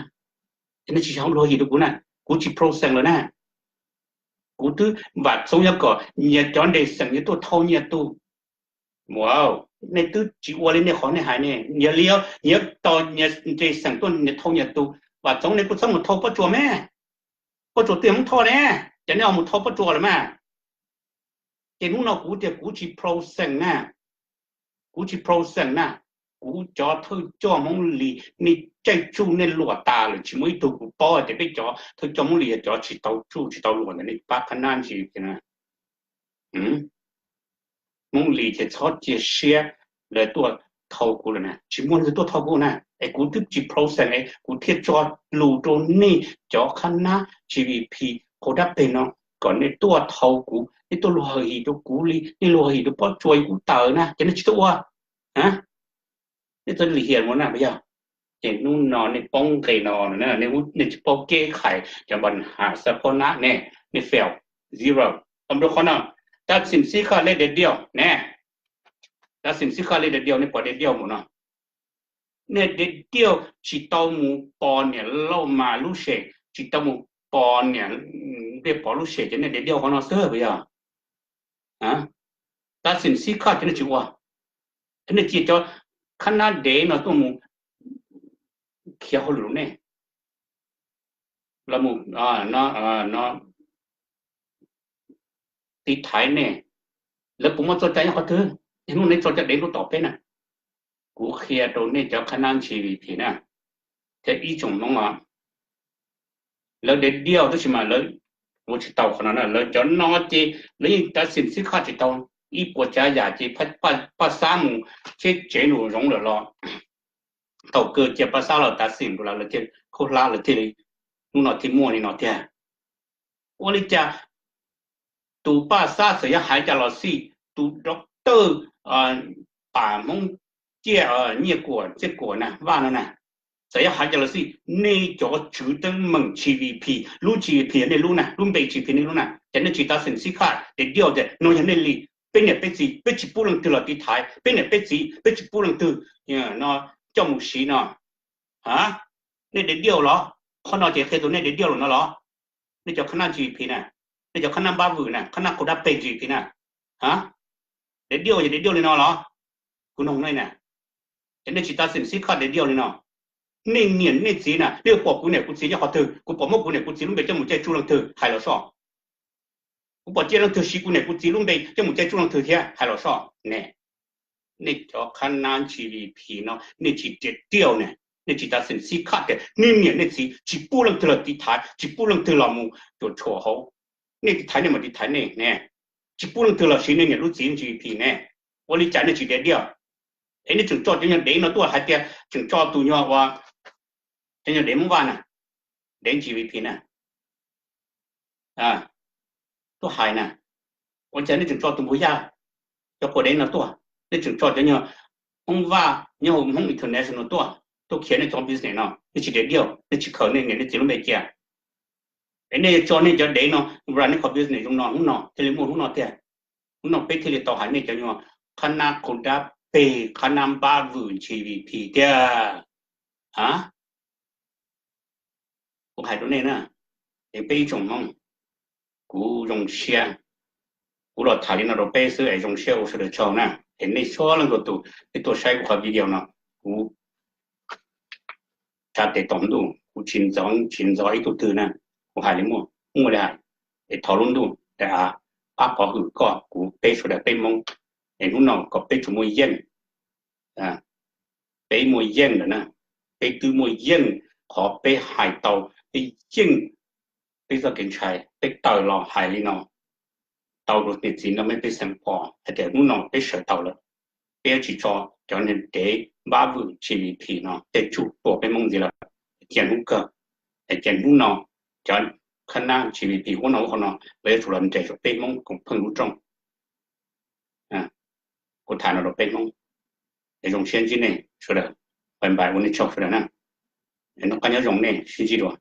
ces nej tsis luag him rau kuv na, kuv tsis process lawm na. Kuv twb vam txoov yog kom nyias cov nres xeem nyias tuaj thau nyias tus. Ua, nej twb tsis ua li nej qhov nej hais ne, yog li nyias tos nyias nres xeem tuaj nyias thau nyias tus, vam txoov nej kuj txhob mus thau pob tsuas me, pob tsuas twb yog Hmoob thau ne, ces nej ho mus thau pob tsuas lawm mas. Ces hnub no kuv tias kuv tsis process na, kuv tsis process na, kuv cov thawj coj Hmoob Lis nej caij tsuj nej luam tas lawm, tsis muaj ib tug kuv paub hais tias peb cov thawj coj Hmoob Lis yog cov tsis tau tsuj tsis tau luam ntawm nej pab qhab nab ntsis. Hmoob Lis ces txhob cia siab, lawv tuaj thau kuv lawm na, tsis muaj leej twg tuaj thau kuv na, es kuv twb tsis process es kuv thiaj tso lus rau nej cov qhab nab G V P qaum dab peg no kom nej tuaj thau kuv, nej tuaj luag hawm him rau kuv li nej luag hawm him rau pob tsuas kuv tawm na, ces nej tsis tuaj ua. Nej txawj lim hiam mus na puas yog? Ces hnub no nej poob nqe no, nej tsis paub keb khais cov npa has xab phoj nab ne, nej fail, zero. Qhov no, tab sim xib khaj lej de diauj ne, tab sim xib khaj lej de diauj, nej pom de diauj mus no, nej de diauj tsis tau mus pom niam Lauj Mas lub sem, tsis tau mus pom niam Npliaj Pov lub sem, ces nej de diauj qhov no xwb puas yog? Tab sim xib khaj ces nej tsis ua, nej cia cov qhab nab dev no tuaj mus khiav hauj lwm rau nej, los mus tiv thaiv nej, Lawv puas muaj txoj cai nyob qhov twg? Hnub no nej tso cov dev ntuj tom peb na. Kuv qhia rau nej cov qhab nab G V P na, thiab ib tsoom Hmoob os, lawv dev diaj tab sis mas lawv ua tsis tau qhov no na. Lawv cov no ces lawv yeej tav xim xib khaj tsis tau. Ib puas tsav yam ces Paj Xab mus tsheb tsev nus zoov lawm los, thaum kawg cia Paj Xab los tav xim rau lawv, lawv thiaj khaub hlab, lawv thiaj li hnub no thiaj muaj li no tiag. Ua li cas tus Paj Xab txawm yog hais cas los xij, tus doctor pam Hmoob ciaj, Nyiaj Kuam, Txiaj Kuam na, Vaj no na, txawm yog hais cas los xij, nej cov tswv teeb meem G V P, lub G V P nej lub na, lub npe G V P nej lub na, ces nej tsis tav xim xib khaj dev diaj tias no yog nej li, peb niam peb txiv peb tsis pub leej twg los tiv thaiv, peb niam peb txiv peb tsis pub leej twg no coj mus siv no. Nej dev diaj los? Qhov no ces qhia tus nej dev diaj los no los? Nej cov qhab nab G V P na, nej cov qhab nab npab vwm na, qhab nab qaug dab peg G V P na, dev diaj ces dev diaj li no los? Kuv nug nej na, ces nej tsis tav xim xib khaj dev diaj li no. Nej niam nej txiv na, nej pom kuv niam kuv txiv nyob qhov twg? Kuv pom muab kuv niam kuv txiv lub npe coj mus caij tsuj leej twg? Hais los soj. Kuv pom cia leej twg siv kuv niam kuv txiv lub npe coj mus caij tsuj leej twg thiab? Hais los soj ne. Nej cov qhab nab G V P no nej tsis dev diaj ne, nej tsis tav xim xib khaj tias nej niam nej txiv tsis pub leej twg los tiv thaiv, tsis pub leej twg los mus cuam tshuam hauv. Nej tiv thaiv nej mas tiv thaiv nej ne, tsis pub leej twg los siv nej niam lub txiv G V P ne. Ua li cas nej tsis dev diaj? Es nej tseem tso cov nyuag dev no tuaj hais tias tseem tso tus nyuag ua, cov nyuag dev Hmoob Vaj na, dev G V P na, tuaj hais na. Ua cas nej tseem tso tus Npug Yaj, cov quas dev no tuaj? Nej tseem tso cov nyuag Hmoob Vaj nyob hauv Hmoob International tuaj, tuaj khiav nej cov business no. Nej tsis dev diaj, nej tsis khaws nej niam nej txiv lub npe cia. Es nej yuav tso nej cov dev no run nej cov business zoo no hnub no thiaj li muaj hnub no tiag. Hnub no peb thiaj li tau hais nej cov nyuag qhab nab qaug dab peg, qhab nab npab vwm G V P tiag. A, kuv hais rau nej na, es peb ib tsoom Hmoob, kuv zoo siab, kuv los tham li no rau peb xwb es zoo siab ua sawv daws tsaug na. Es nej txhua leej txhua tus nej tuaj saib kuv qhov video no, kuv tsa tes tom ntuj, kuv tsis ntxov tsis ntxov ib tug twg na. Kuv hais li muaj muaj li hais, es thov lub ntuj daim av pab pov hwm koj kuv peb sawv daws peb Hmoob, es hnub no kom peb tsuas muaj yeej, peb muaj yeej lawm na, peb twb muaj yeej qhov peb hais tau, peb yeej, peb txoj kev ntshai peb tawm los hais li no tau rau niam txiv nrog me pej xeem pom hais tias hnub no peb sawv tau lawm. Peb yuav tsis tso cov niag dev npab vwm G V P no tej tsuj tua peb Hmoob ntxiv lawm. Cia hnub kawg, cia hnub no cov qhab nab G V P ub no ub qho no lawv yuav tsum los nres rau peb Hmoob koom pheej lub rooj. Kuv tham no rau peb Hmoob, es zoo siab ntsib nej sawv daws, bye bye, ua nej tsaug sawv daws na. Noj qab nyob zoo, nej sib ntsib dua.